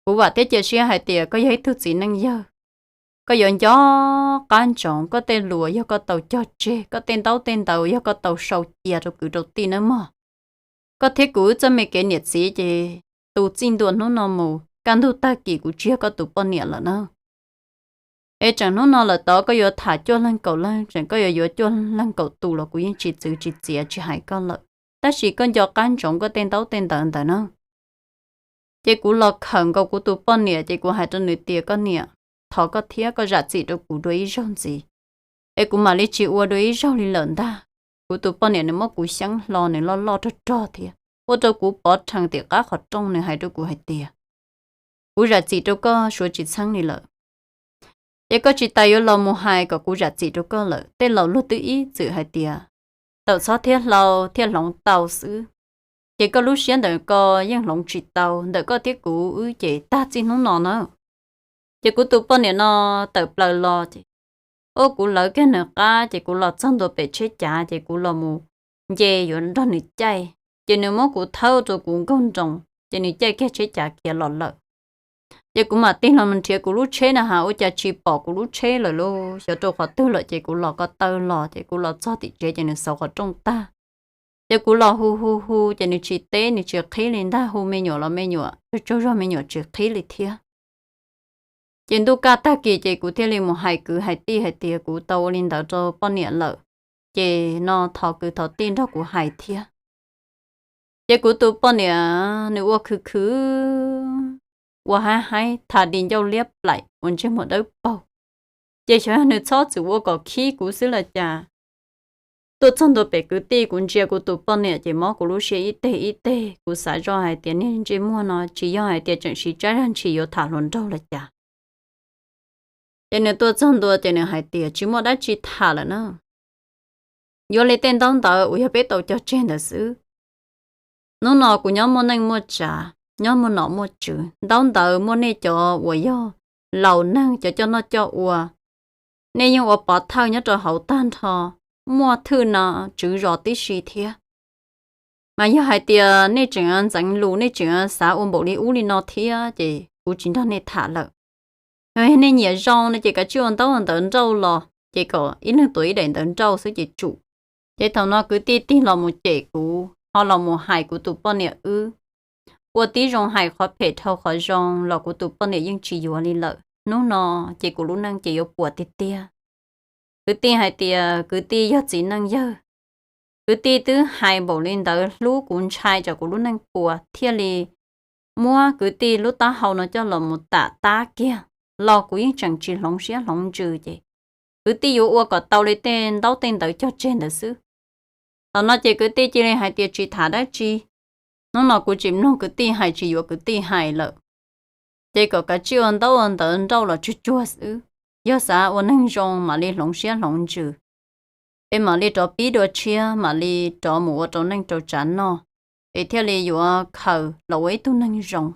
kuv vam thiab cia siab hais tias koj yog ib tug txiv neej yawg. Koj yuav nco qab ntsoov koj tej lus yog koj tau cog tseg, koj tej ntaub tej ntawv yog koj tau sau cia rau kwv rau tij nawb mog. Koj thiab kuv wb txoj me kev niam txiv ces tu txij ntua hnub no mus, kaj ntug tag kis kuv tsis yog koj tus poj niam lawm na. Es tseem hnub no lawm tod koj yuav tham cuaj leeg kaum leej, tseem koj yuav yuav cuaj leeg kaum tus los kuv yeej tsis txwv tsis txiav tsis hais koj lawm, tab sis koj nco qab ntsoov koj tej ntaub tej ntawv ntawd na. Ces kuv los khawm nkaus kuv tus poj niam ces kuv hais rau nws tias, Koj niam, thov koj thiab koj zam txim rau kuv dua ib zaug ntxiv, es kuv mam li tsis ua dua ib zaug li lawm ntag. Kuv tus poj niam nws muab kuv xyeeb hlo, nws loj loj rog rog thiab, ua rau kuv pov rhees tim qab qhov rooj. Nws hais rau kuv hais tias, kuv zam txim rau koj suav tsis txheeb li lawm. Ces koj tsis tas yuav los mus hais kom kuv zam txim rau koj lawm. Tej laus luag twb ib txwm hais tias, tawm txhob thiab hlau thiaj hloov tau xwb. Ces koj lub siab ntawm ko yeej hloov tsis tau, ntawm koj thiab kuv wb ces tag txij hnub no na. Ces kuv tus poj niam no tawm plaws los ces, ua kuv lawv kiag nws qab, ces kuv los txog ntua pem tsheb cav, ces kuv los mus nce yuav nrog nws caij, ces nws muab kuv thawb rau kuv nkaug nroos, ces nws caij kiag tsheb cav khiav los lawm. Ces kuv mam tig los nrhiav kuv lub tsheb na has, ua cas tsis pom kuv lub tsheb lawm lauj, xyov rau qhov twg lawm. Ces kuv los ko taw los, ces kuv los txog tim tsev ces nws xauv qhov rooj tag. Ces kuv los hu hu hu ces nws tsis teb, nws tsis qhib li ntag, hu me nyuam los me nyuam, tsaug tsaug zog me nyuam tsis qhib li thiab. Ces ntuj kaj tag kis ces kuv thiaj li mus hais kwv hais tij hais tias kuv tau ua li ntawd rau poj niam lawm, ces no thov kwv thov tij nrog kuv hais thiab. Ces kuv tus poj niam nws ua khwv khwv, ua haib haib, tham di ncauj liab plaim, ua ntsej muag dawb paug. Ces xyov yog nws txhob txwm ua kom khib kuv xwb los cas, tuaj txog ntua pem kwv tij kuv ntsia kuv tus poj niam ces mob kuv lub siab ib teg ib teg. Kuv xav zoj hais tias niag ntsej muag no tsis yog hais tias tseem siv tsab zag ntshis yuav tham hluas nraug los cas. Ces nws tuaj txog ntua ces nws hais tias tsis muaj dab tsi tham lawm na, yuav li tej ntaub ntawv uas yog peb tau cog tseg ntawd xwb. Hnub no kuv nyob muaj neej muaj tsav, nyob muaj nom muaj tswv, ntaub ntawv muaj nej cov uas yog laus neeg cov coj noj coj ua, nej yeej ua pov thawj nyob rau hauv tag nrho, muaj thwj no tswv zos tib si thiab. Mas yog hais tias nej tseem ntxeev lus, nej tseem xav ua npaum li ub li no thiab ces kuv tsis nrog nej tham lawm. Yog nej nyiam zoo no ces kav tsij ua ntaub ua ntawv nrauj los, ces kom ib leeg tuav ib daim ntawv nrauj xwb ces tsum. Ces thaum no kwv tij tig los mus cem kuv, ho los mus hais kuv tus poj niam wb, ua tib zoo hais qhov phem dhau qhov zoo los kuv tus poj niam yeej tsis yuav li lawm. Hnub no ces kuv lub neej ces yuav puas tiag tiag. Kwv tij hais tias kwv tij yog txiv neej yawg, kwv tij twb hais npaum li ntawd hlub kuv ntshai tsam kuv lub neej puas thiaj li muab kwv tij lub taub hau no coj los mus tam tab kiag, los kuv yeej tseem tsis hloov siab hloov ntsws ces kwv tij yuav ua kom tau li tej ntaub tej ntawv cog tseg ntawd xwb. Thaum no ces kwv tij cia li hais tias tsis tham dab tsi, hnub no kuv tsis mloog kwv tij hais tsis yuav kwv tij hais lawm, ces kom kav tsij ua ntaub ua ntawv nrauj los tsuag tsuag xwb. Yog xav ua neeg zoo mam li hloov siab hloov ntsws, es mam li rov pib dua tshiab, mam li rov mus ua rau neej rau tsav noj, es thiaj li yuav khaws los ua ib tug neeg zoo.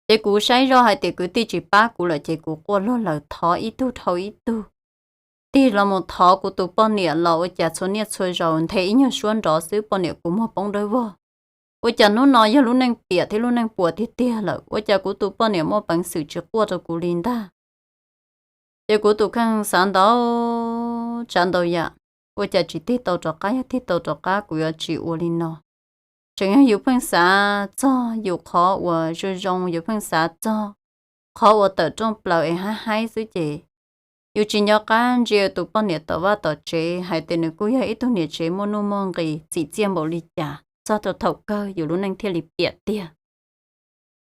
Ces kuv saib zoj hais tias kwv tij tsis pab kuv lawm ces kuv quaj luag lawm thov ib tug dhau ib tug. Tig los mus thov kuv tus poj niam los ua cas txhua niaj txhua zaus nthe ib nyuag suab nrov xwb poj niam kuv muag poob dawb vog. Ua cas hnub no yog lub neej piam thiab lub neej puas tiag tiag lawm, ua cas kuv tus poj niam muaj peev xwm tsis quaj rau kuv li ntag. Ces kuv tus kheej xav ntau tsav ntau yam, ua cas tsis tig tau rov qab, yog tig tau rov qab kuv yuav tsis ua li no. Tseem yog yus pheej xav txog yus qhov uas zoo zoo, yus pheej xav txog qhov uas tawm rooj plaws es haib haib xwb ces yus tsis nco qab ntsia tus poj niam tom vaj tom tsev hais tias nws kuj yog ib tug niam tsev muaj nuj muaj nqis txim txiaj npaum li cas, txog rau thaum kawg yus lub neej thiaj li piam tiag.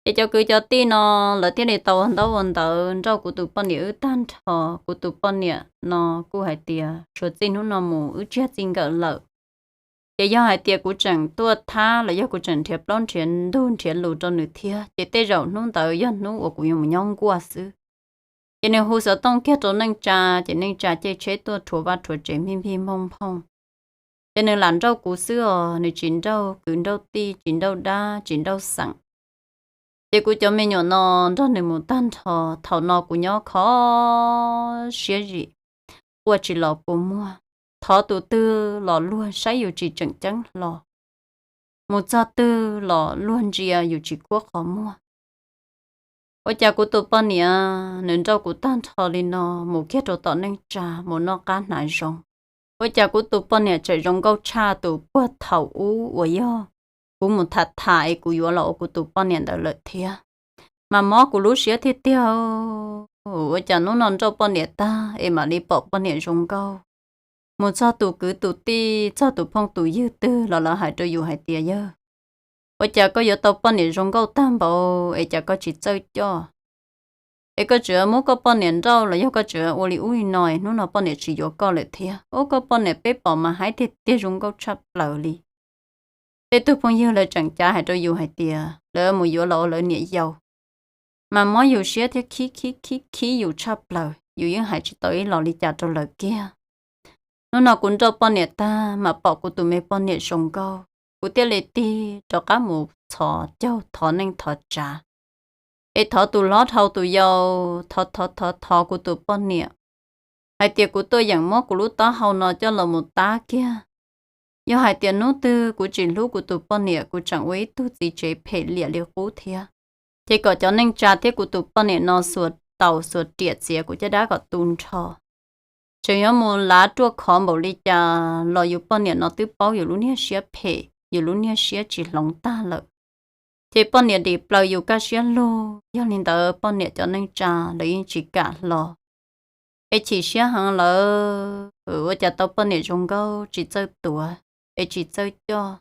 Ces cov kwv cov tij no lawv thiaj li tau ua ntaub ua ntawv nrauj kuv tus poj niam wb tag nrho. Kuv tus poj niam no kuj hais tias suav txij hnub no mus wb tsis yog txij nkawm lawm. Ces yog hais tias kuv tseem tuaj thab los yog kuv tseem nrhiav plaub nrhiav ntug nrhiav lus rau nws thiab ces tej zaum hnub ntawd yog hnub uas kuv yuav mus nyob nkuaj xwb. Ces nws hu xov tooj kiag rau neej tsa, ces neej tsa caij tsheb tuaj rhuav vaj rhuav tsev npij npij nphooj nphooj. Ces nws lam nrauj kuv xwb os, nws tsis nrauj kwv nrauj tij, tsis nrauj dab, tsis nrauj xeem. Ces kuv cov me nyuam no nrog nws mus tag nrho. Thaum no kuv nyob kho siab zim, quaj tsis los kua muag, thov tus twg los luag saib yus tsis tseem ceeb hlo, mus txog twg los luag ntsia yus tsis khuab qhov muag. Ua cas kuv tus poj niam nws nrauj kuv tag nrho li no, mus kiag rau tom neej tsa mus noj qab hnav zoo. Ua cas kuv tus poj niam tseem zoo nkauj tshaj tus puag thaum ub uas yog kuv mus tham tham es kuv yuav los ua kuv tus poj niam ntawd lawm thiab. Mas mob kuv lub siab tiag tiag. Ua cas hnub no nrauj poj niam tag es mam li pom poj niam zoo nkauj, mus txog tus kwv tus tij, txog tus phooj tus ywg twg los lawv hais rau yus hais tias yawg, ua cas koj yuav tau poj niam zoo nkauj tag npaum es cas koj tsis txawj coj? Es koj tseem muab koj poj niam nrauj los yog koj tseem ua li ub li no es hnub no poj niam tsis yuav koj lawm thiab. Ub, koj poj niam peb pom mas haib tiag tiag, zoo nkauj tshaj plaws li. Tej tug phooj ywg lawv tseem cav hais rau yus hais tias lawv mus yuav los ua lawv niam yau, mas mob yus siab thiab khib khib khib khib yus tshaj plaws, yus yeej hais tsis tau ib los li cas rau lawv kiag. Hnub no kuv nrauj poj niam tag mas pom kuv tus me poj niam zoo nkauj, kuv thiaj li tig rov qab mus txhos caug thov neej thov tsav, es thov tus hlob dhau tus yau, thov thov thov thov kuv tus poj niam hais tias kuv tuaj yeem muab kuv lub taub hau no coj los mus tab kiag. Yog hais tias hnub twg kuv tsis hlub kuv tus poj niam, kuv tseem ua ib tug txiv tsev phem liam li qub thiab, ces kom cov neej tsa thiab kuv tus poj niam no xuas taus xuas riam txiav kuv caj dab kom tu nrho. Tseem yuav mus lav ruaj khov npaum li cas los yus poj niam no twb paub yus lub niag siab phem, yus lub niag siab tsis hloov tag lawm. Ces poj niam dim plaws yus kaj siab lug, yog li ntawd poj niam cov neej tsa lawv yeej tsis kam hlo. Es chim siab heev lawm, ua cas tau poj niam zoo nkauj tsis txawj tuav es tsis txawj coj,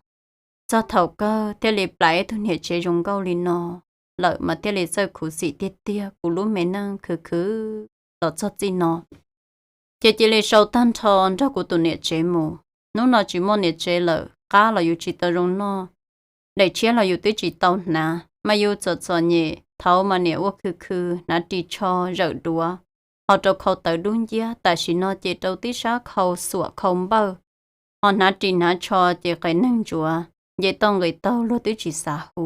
txog thaum kawg thiaj li plam ib tug niam tsev zoo nkauj li no lawm mas thiaj li txawj khuv xim tiag tiag kuv lub me neej khwv khwv los txog txij no. Ces cia li sau tag nrho nrog kuv tus niam tsev mus. Hnub no tsis muaj niam tsev lawm, qab los yus tsis tau zoo noj, daim tshiab los yus twb tsis tau hnav, mas yus txom txom nyem, thaud mas niam ua khw khw hnav ris tsho zawm duav, ho rau khau tawv dub nciab, tam sim no ces rau tib sab khau xuam khau npawj, ho hnav ris hnav tsho ces qes neeg ntsuav, nce toj nqis taug luag twb tsis xav hu.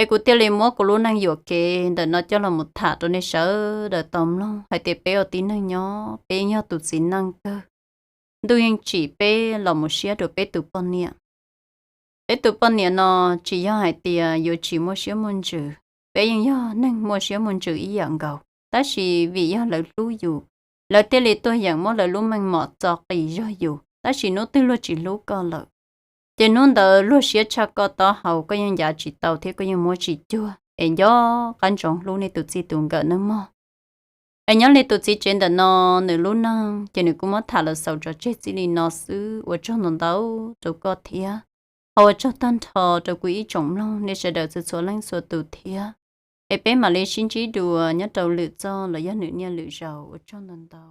Es kuv thiaj li muab kuv lub neej yuam kev ntawm no coj los mus tham rau nej sawv daws tau mloog hais tias peb ua tib neeg nyob peb yeej yog tus txiv neej kawg. Ntuj yeej tsim peb los mus siab dua peb tus poj niam. Peb tus poj niam no tsis yog hais tias yuav tsis muaj siab muaj ntsws, peb yeej yog neeg muaj siab muaj ntsws ib yam nkaus, tab sis vim yog lawv hlub yus, lawv thiaj li tuaj yeem muab lawv lub meej mom txo qis zog yus. Tab sis hnub twg luag tsis hlub koj lawm, ces hnub ntawd luag siab tshaj koj taub hau, koj yeej ncav tsis tau thiab koj yeej muab tsis cuag, es nco qab ntsoov hlub nej tus txij tus nkawm nawb mog. Es nyob li tus txiv tsev ntawm no, nws lub neej ces nws kuj muab tham los xaus tso tseg txij li no xwb. Ua tsaug ntau ntau rau koj thiab, ho ua tsaug tag nrho rau kuv ib tsoom mloog nej sawv daws txhua txhua leej txhua tus thiab. Es peb mam li sib ntsib dua nyob rau lwm txoj los yog nws niaj lwm zaus. Ua tsaug ntau ntau.